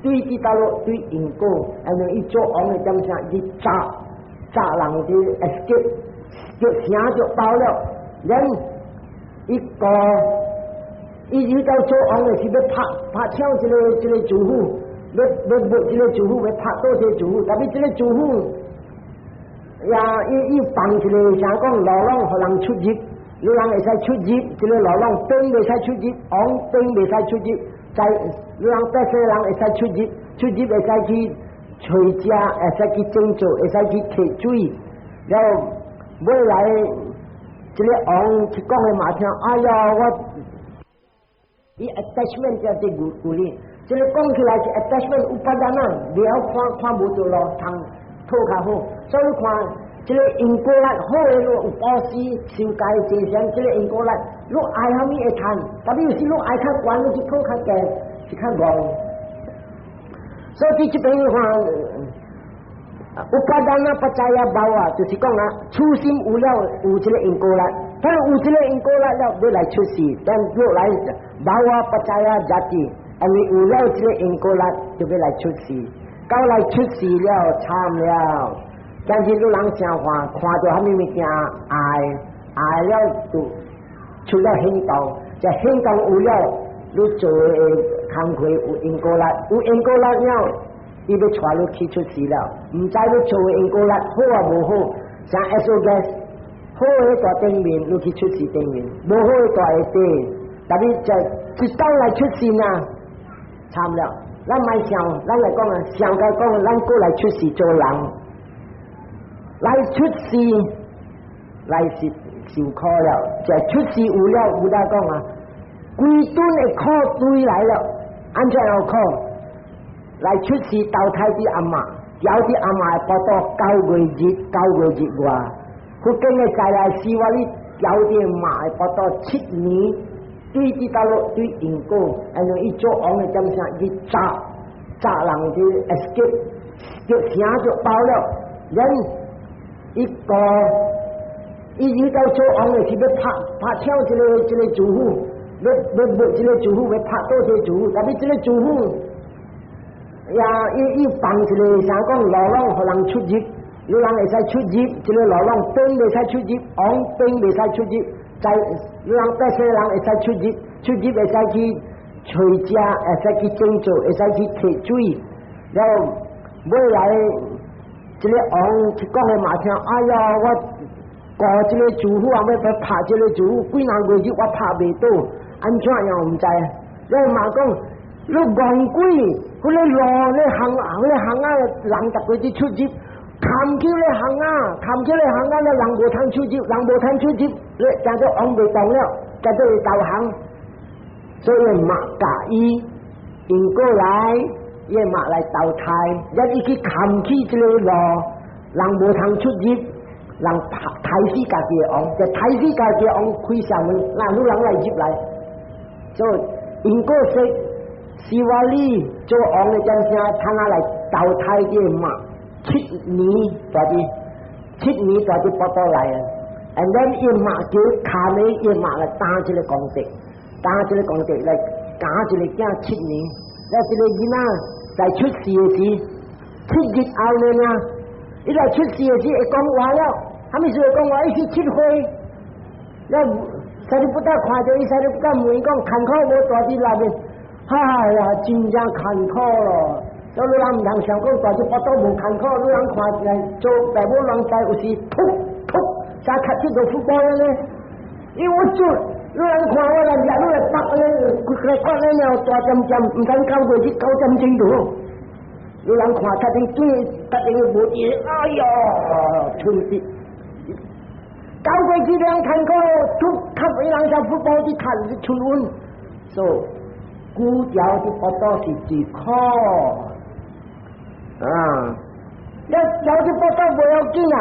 對佇倒落對因果，按呢伊做王的點啥？伊炸炸人的 escape，就聲就爆了，人。一個，伊遇到做王的是欲拍拍搶這個這個主婦，欲欲欲這個主婦欲拍倒這個主婦，特別這個主婦，呀，伊伊放一個啥講路攏予人出入，有人會使出入，這個路攏兵袂使出入，王兵袂使出入，在有人百姓人會使出入，出入會使去揣食，會使去種作，會使去提水，然後尾來。這個王去講的嘛聽，哎呀，我伊 attachment 叫做舊女，這個講起來是 attachment upadana，袂曉看看無著路，通討較好，所以你看這個因果力好的，你有布施、修戒、這些，這個因果力，你愛啥物會趁，特別有時你愛較懸，你去討較低，是較戇。所以佇這邊看。Upadana paccaya bhava 就是講啊，初心有了有這個因果啦，但有這個因果啦了，欲來出世，但欲來 bhava paccaya jati，因為有了這個因果啦，就欲來出世，到來出世了，慘了。但是你人誠歡，看著啥物物件愛，愛了就出了行動，這行動有了，你做的工課有因果力，有因果力了，伊欲帶你去出世了。毋知你做的因果力好啊無好，像 SOS，好的佇頂面，你去出世頂面；無好的佇下底，特別在一到來出世呢，慘了。咱莫想，咱來講啊，想該講，咱過來出世做人。來出世，來是受苦了。這出世有了，有得講啊，規頓的苦堆來了，按怎樣苦？來出世投胎佇阿嬤，調佇阿嬤的腹肚9個月日，9個月日外。佛經的再來是話你調佇媽的腹肚7年，對佇倒落對因果，因為伊做王的點啥，伊炸炸人的 escape，就聲就爆了，人。一個，伊遇到做王的是欲拍拍搶這个這个主婦，欲欲欲這个主婦欲拍倒這個主婦，特別這个主婦，呀，伊伊放一個啥講路攏予人出入，有人會使出入，這个路攏兵袂使出入，王兵袂使出入，在有人百姓人會使出入，出入會使去揣食，會使去種作，會使去提水，然後尾來。這个王去講的嘛聽，哎呀，我顧這个主婦啊，欲拍這个主婦，幾若月日我拍袂倒，按怎樣毋知？你嘛講，你戇鬼，彼个路咧巷，彼个巷仔人逐個佇出入，崁起咧巷仔，崁起咧巷仔咧人無通出入，人無通出入，你叫做王袂動了，叫做投降，所以嘛共伊引過來。伊嘛來投胎，一伊去崁起這个路，人無通出入，人拍刣死家己的王，就刣死家己的王開上門，那有人來入來，所以因果說，施瓦利做王的點聲，他拿來投胎的嘛，七年大啲，七年大啲腹肚來啊，and then 伊媽叫卡呢，伊媽來擔這个功德，擔這个功德來教這个囝七年，了這个囡仔在出世的時，7日後呢，伊來出世的時會講話了，啥物事會講話？伊是7歲，了沙利布達看著伊，沙利布達問伊講：艱苦無蹛佇內面？哈呀，真正艱苦咯！所以你人毋通想講蹛佇腹肚無艱苦，你人看起來做大某人知有時突突，啥較這個 football 呢？因為我做，你人看我來掠，你來北咧，規個看咧了大針針，毋通9月去9點鐘度。你人看較陣對，較陣無伊，哎喲，春節。9月去兩艱苦，突較伊人像 football 去踢春運，所以古條佇腹肚是最苦啊！了調佇腹肚無要緊啊，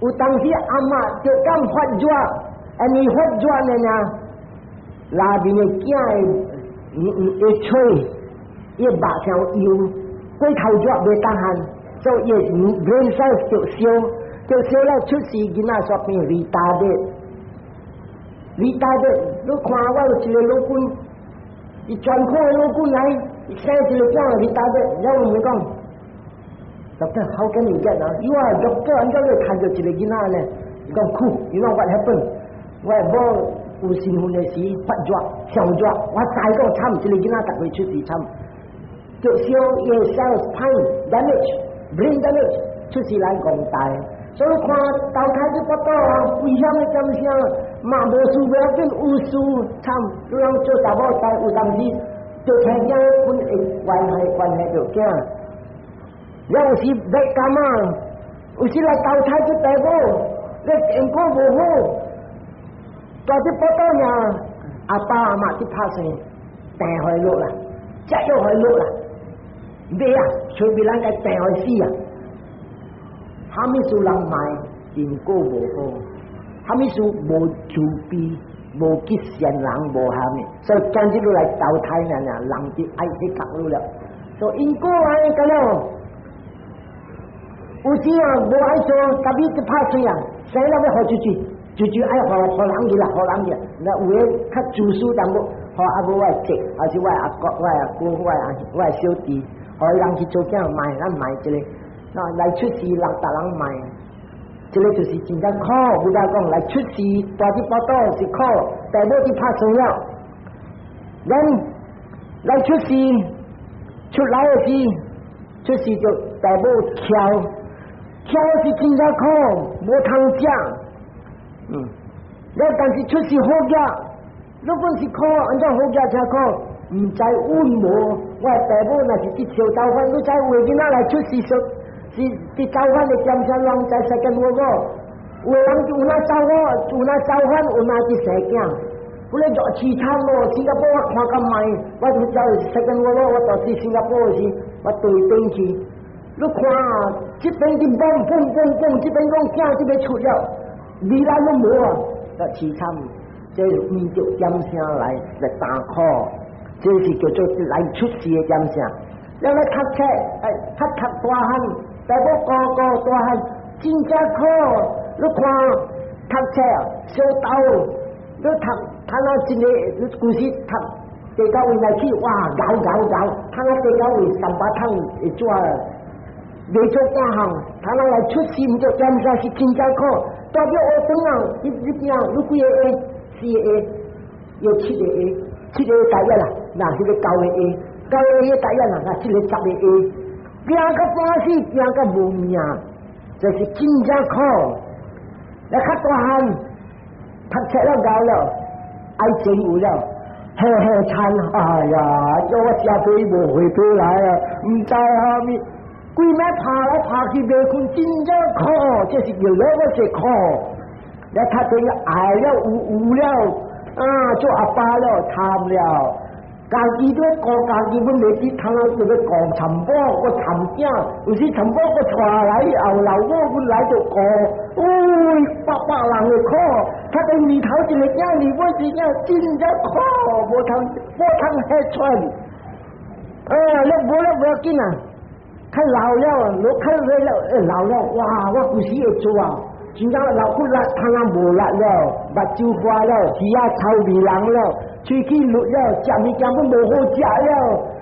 有當時阿嬤就敢發熱，啊你發熱呢呢，內面的囝會會吹，伊肉像油，過頭熱袂當漢，所以brain cells 就燒，就燒了出世囡仔煞變 retarded。retarded，你看我有一個老君，伊專科的老君來，伊生一個囝 retarded，了我問伊講，Doctor，how can you get 啊？You are doctor，按怎你看著一個囡仔呢？伊講苦，you know what happen？我某有身份的時發熱，上熱，我知講慘，這個囡仔逐個出世慘，就燒伊的 cells 歹 damage，brain damage，出世來戇呆。所以看投胎佇腹肚啊，危險的點聲，嘛無事無要緊，有事慘。你人做查某代有當時做聽囝本會關係關係著囝。了有時欲幹嘛？有時來投胎做大某，你健康無好，蹛佇腹肚爾，阿爸阿媽去拍算，病予落啦，食藥予落啦，袂啊，隨便人共病予死啊！啥物事人賣因果無好，啥物事無慈悲，無吉善人，無蝦米，所以今日來投胎爾爾，人就愛去覺了。所以因果來個了，有時啊，無愛做，特別就拍喙啊，生了欲予出去，出去愛予予人去啦，予人去。那有的較自私淡薄，予阿母我姐，還是我阿哥、我阿姑、我小弟，予人去做囝賣，咱賣這個，那來出世人逐人賣，這個就是真正苦。佛陀講來出世，大佇腹肚是苦，大母佇拍生了，咱來出世出來的時，出世就大母蹺。蹺是真正苦，無通食。了但是出世好額，你本是苦，按怎好額才苦？毋知阮無，我爸母若是佇燒豆粉，你知有的囡仔來出世說是佇豆粉的點聲人在世間無無？有的人有哪走火，有哪走反，有哪佇生囝。本來熱凄慘哦，新加坡我看較慢，我就走世間無無，我到時新加坡時，我對轉去。你看啊，這邊佇嘣嘣嘣嘣，這邊講囝這邊出了，未來攏無啊，這凄慘，這毋著點聲來來擔苦，這是叫做來出世的點聲。了來讀冊，哎，讀讀大漢，大母顧顧大漢，真正苦。你看讀冊啊，小豆，你讀讀到一個，你舊時讀地到位來去，哇，𠢕𠢕𠢕，讀到地到位三百桶會怎？未做半項，他人來出世毋著點聲是真正苦。代表學堂啊，你你邊你幾个 A？四个 A，有七個 A，七個 A 大一啦，嗱，彼個九個 A，九個 A 大一啦，嗱，這個十個 A，驚到半死，驚到無命，這是真正苦。你較大漢，讀冊了𠢕了，愛情有了，嘿嘿慘，哎呀，叫我食飯無回回來啊，毋知蝦米。規暝拍來拍去袂睏，真正苦，這是叫了我是苦。你讀到愛了有有了，啊，做阿爸了，慘了。家己咧顧家己，阮袂記，通啊就欲顧尋某，閣尋囝，有時尋某閣帶來後老母，阮來就顧，哎，百百人的苦。讀到年頭一个囝，年尾一个囝，真正苦，無通無通歇喘。啊，你無了無要緊啊！較老了，老較老了，老了，哇！我規時會做啊，真正老骨力，通啊無力了，目睭花了，耳仔臭味人了，喙齒綠了，食物件攏無好食了，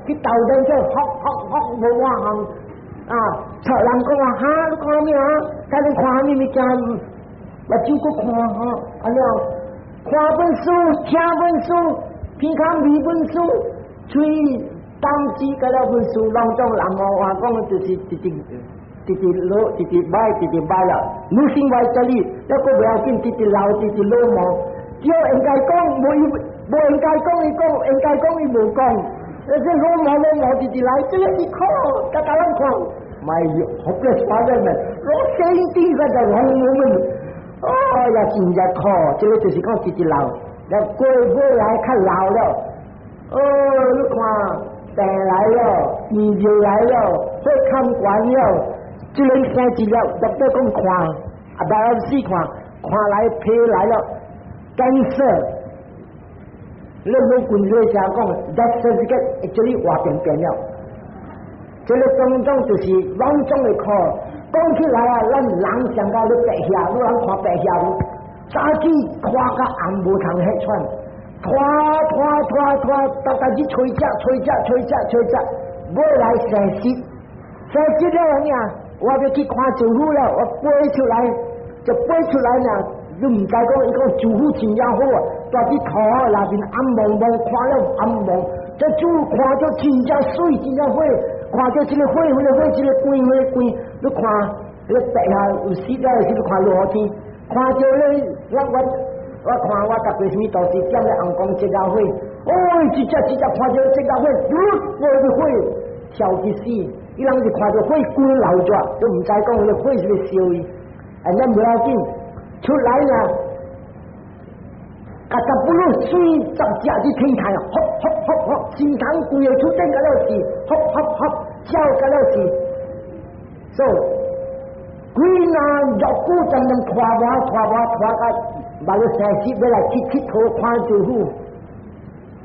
去豆奶就喝喝喝無換項啊！錯人講話哈，你看啥物啊？看你看啥物物件？目睭閣看哈，按呢看本書，聽本書，鼻孔聞本書，喙。當時個了本書，攏總人無話講，就是直直直直老，直直歹，直直歹了。女性歪這裡，抑閣袂要緊，直直老，直直老毛。叫應該講，無伊無應該講，伊講應該講，伊無講。這老毛老毛直直來，這個是苦，共咱看。My hopeless father 們，我生啲個就紅我們，哎呀，真正苦，這個就是講直直老，了過尾來較老了。哦，你看。病來了，病就來了，血壓懸了，這個生一粒，特別講看，啊，白死看，看來皮來了，cancer，你老君咧講講，death certificate 這裡活變變了，這個種種就是攏總的苦。講起來啊，咱人上到咧白遐，你人看白遐無？早起看甲暗無通歇喘。拖拖拖拖，逐逐去吹食吹食吹食吹食，尾來生死，生死了爾，我欲去看師父了，我飛出來就飛出來呢，你毋知講伊講師父真正好啊，蹛佇塗內面暗濛濛，看了暗濛，這師父看著真正媠，真正火，看著這个火，彼个火，這个光，彼个光，你看，彼个白下有死了的時，你看落雨天，看著咧，我我。我看我逐過啥物都是踮咧紅光這家伙，哦，一隻一隻看著這家伙，我個火燒去死，伊人是看著火滾流出，都毋知講彼個火是欲燒伊，啊，咱無要緊，出來呢，甲十不如水十隻去天台，呼呼呼呼，心腸規個出頂個了是，呼呼呼，叫個了是，所以規若熱久漸漸拖磨拖磨拖甲。目了生死欲來去𨑨迌看師父，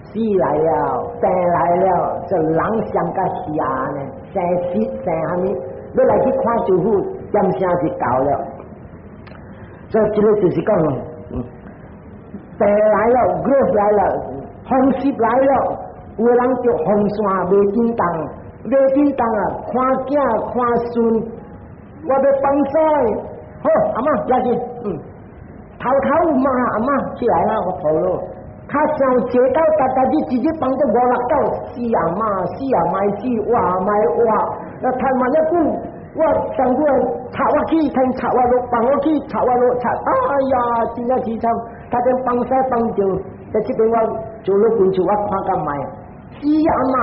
死來了，病來了，這人上較邪呢，生死生啥物？欲來去看師父，點聲是到了。所以這个就是講，病來了，growth 來了，風濕來了，有的人著風扇袂振動，袂振動啊！看囝看孫，我欲放屎，好，阿嬤來去，頭頭有嘛，阿嬤起來啦，我抱咯。較上坐到逐逐日直接放到五六九，死阿嬤，死啊莫死，活莫活，那趁慢一久，我上久插我去，聽插我落，放我去，插我落，插，哎呀，真正凄慘。他陣放屎放著，在這邊我做了本厝，我看甲覓，死阿嬤，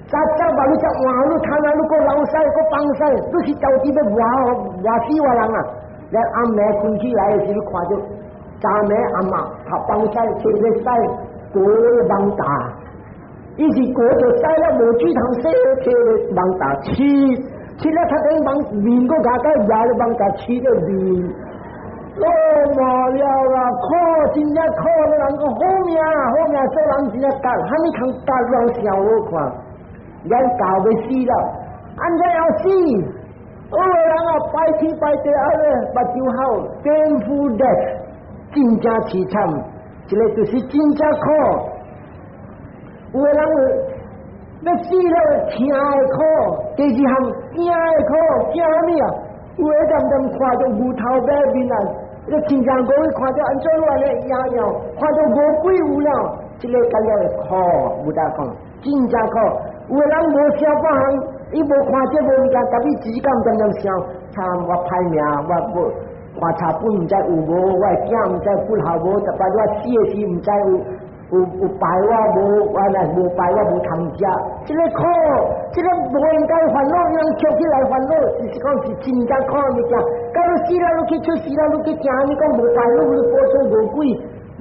早早把你只換，你看啊，你閣流屎，閣放屎，你是到底欲活活死我人啊！咱暗暝困起來的時，你看著早暝阿嬤頭放屎，穿個屎過網大，伊是過著屎了，無水通洗，摕個網大黐黐了，他等網面閣加個壓咧網大黐個面。老無了啦，苦真正苦，你人講好命好命，做人真正夾，啥物通夾亂想好看，咱教欲死了，按怎要死？有的人啊，拜天拜地啊咧，目睭好，painful death，真正凄慘，這个就是真正苦。有的人欲死了，聽的苦，第二項驚的苦，驚啥物啊？有的漸漸看著牛頭馬面啊！你親像講，看著按怎樣咧搖搖，看著餓鬼有了，這个感覺會苦，無得講，真正苦。有的人無想半項，伊無看這無物件，但伊只敢漸漸想，慘我歹命，我無看冊本毋知有無，我的囝毋知骨頭無，特別我死的時毋知有拜我無，我若無拜我無通食。這个苦，這个無應該煩惱，人捡起來煩惱，就是講是真正苦的物件。到你死了，你去出世了，你去聽你講無拜你，你報做餓鬼，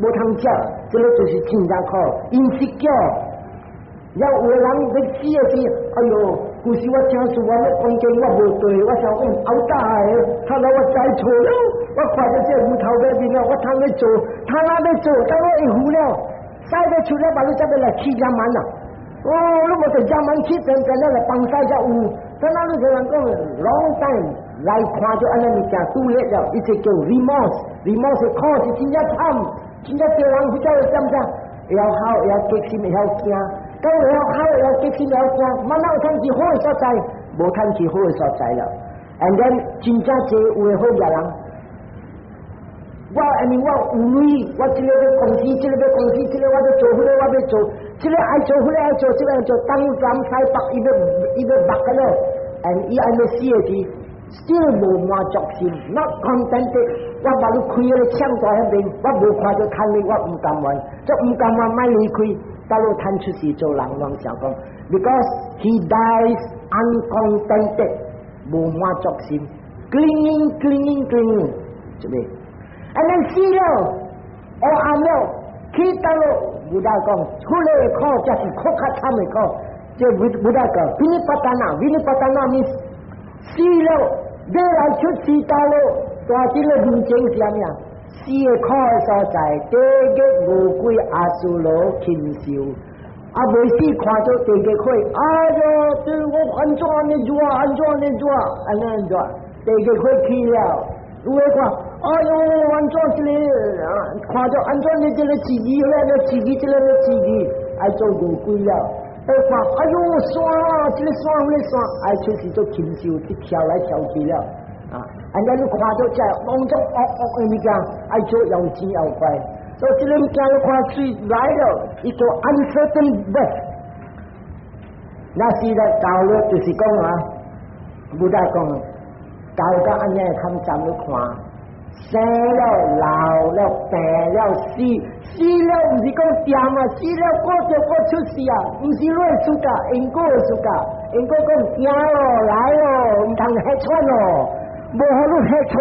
無通食，這个就是真正苦。Insecure，了有的人欲死的時，哎喲，舊時我聽說我咧講經我無對，我想講後大的，他來我知錯了，我看著這個牛頭馬面了，我通欲做，他哪欲做，等我會赴了，使欲出了，把你這邊來去衙門啊！哦，你無佇衙門去變變了來放屎才有，等咱你個人講 long time 來看著按呢物件拄熱了，伊這叫 remorse，remorse 苦是真正慘，真正叫人比較會點啥？會曉哭，會曉激心，會曉驚。講會曉哭，會曉激心，會曉驚，慢慢有通去好的所在，無通去好的所在了。And then 真正濟有的好額人，我 I mean 我有鐳，我這个欲公司，這个欲公司，這个我欲做，彼个我欲做，這个愛做，彼个愛做，這个愛做，東南西北，伊欲目個了，and 伊按呢死的時，still 無滿足心，not contented。我把你開彼个槍在彼邊，我無看著趁你，我毋甘願，就毋甘願莫離開，到落趁出世做人，攏想講，because he dies uncontented，無滿足心，clinging clinging clinging，這邊，按呢死了，黑暗了，去到落，Buddha 講，彼个苦才是苦較慘的苦，這 Buddha 講，vinipatana，vinipatana means 死了，欲來出世到落。大這個面前是啥物啊？四个苦的所在，地獄餓鬼阿修羅禽獸，啊未死看著地獄火，哎喲，這我按怎按呢熱，按怎按呢熱，按呢熱，地獄火起了，有的看，哎喲，按怎這个看著按怎呢這个刺激咧，咧刺激這个咧刺激，愛做餓鬼了。哎看，哎喲，山啊，這个山彼个山，愛出世做禽獸去跳來跳去了。啊！按呢你看著這攏總惡惡的物件，愛做妖精妖怪，所以這个物件你看水來了，伊叫 uncertain death。那是咧教了，就是講啊，Buddha 講，教到按呢較慘你看，生了老了病了死，死了毋是講恬啊，死了過就過出世啊，毋是你的暑假，因果的暑假，因果講驚咯來咯，毋通歇喘咯。無予你歇喘，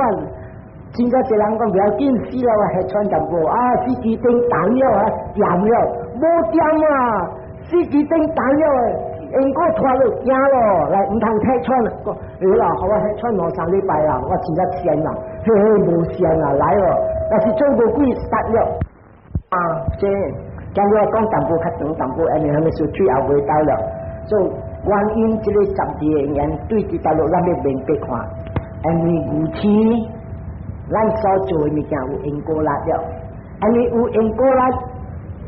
真正濟人講不要緊，死了我歇喘淡薄啊，死機頂彈了啊，恬了，無恬啊，死機頂彈了，因果拖落驚咯，來毋通歇喘，講會啦，予我歇喘兩三禮拜啦，我真正閒啦，嘿嘿無閒啦，來咯，若是做餓鬼殺了，啊，這今日我講淡薄較長淡薄，因為啥物事最後袂到了，所以觀音這个十二個緣對佇大陸咱欲明白看。因為愚痴，咱所做的物件有因果力了，因為有因果力，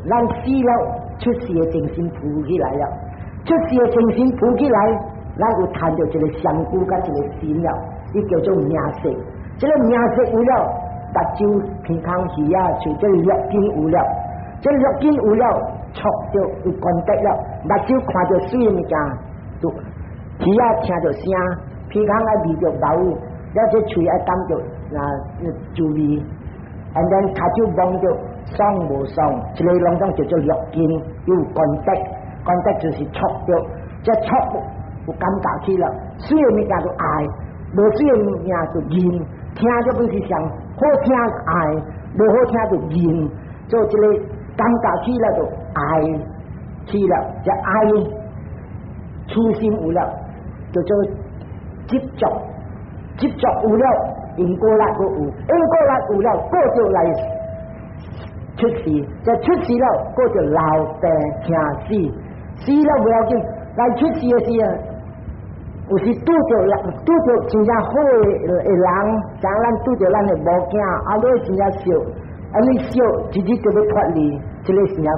咱死了出世的精神浮起來了，出世的精神浮起來，咱有趁著一个身軀佮一个心了，伊叫做名色。這个名色有了，目睭、鼻孔、耳仔、喙，這个六根有了，這个六根有了，觸著有 contact 了，目睭看著媠的物件，就耳仔聽著聲，鼻孔愛聞著味，了這喙愛感著啊滋味，and then 跤手摸著爽無爽，這个攏總叫做六根有 contact，contact 就是觸著，這觸有感覺起了，媠的物件就愛，無媠的物件就厭，聽著本是上好聽愛，無好聽就厭，做這个感覺起了就愛起了，這愛痴心有了，叫做執着，執着有了，因果力閣有，因果力有了，閣就來出世，這出世了，閣就老病病死，死了無要緊，來出世的時啊，有時拄著人，拄著真正好的人，像咱拄著咱的某囝，啊，你真正惜，啊你惜，一日就欲脫離，這个是影。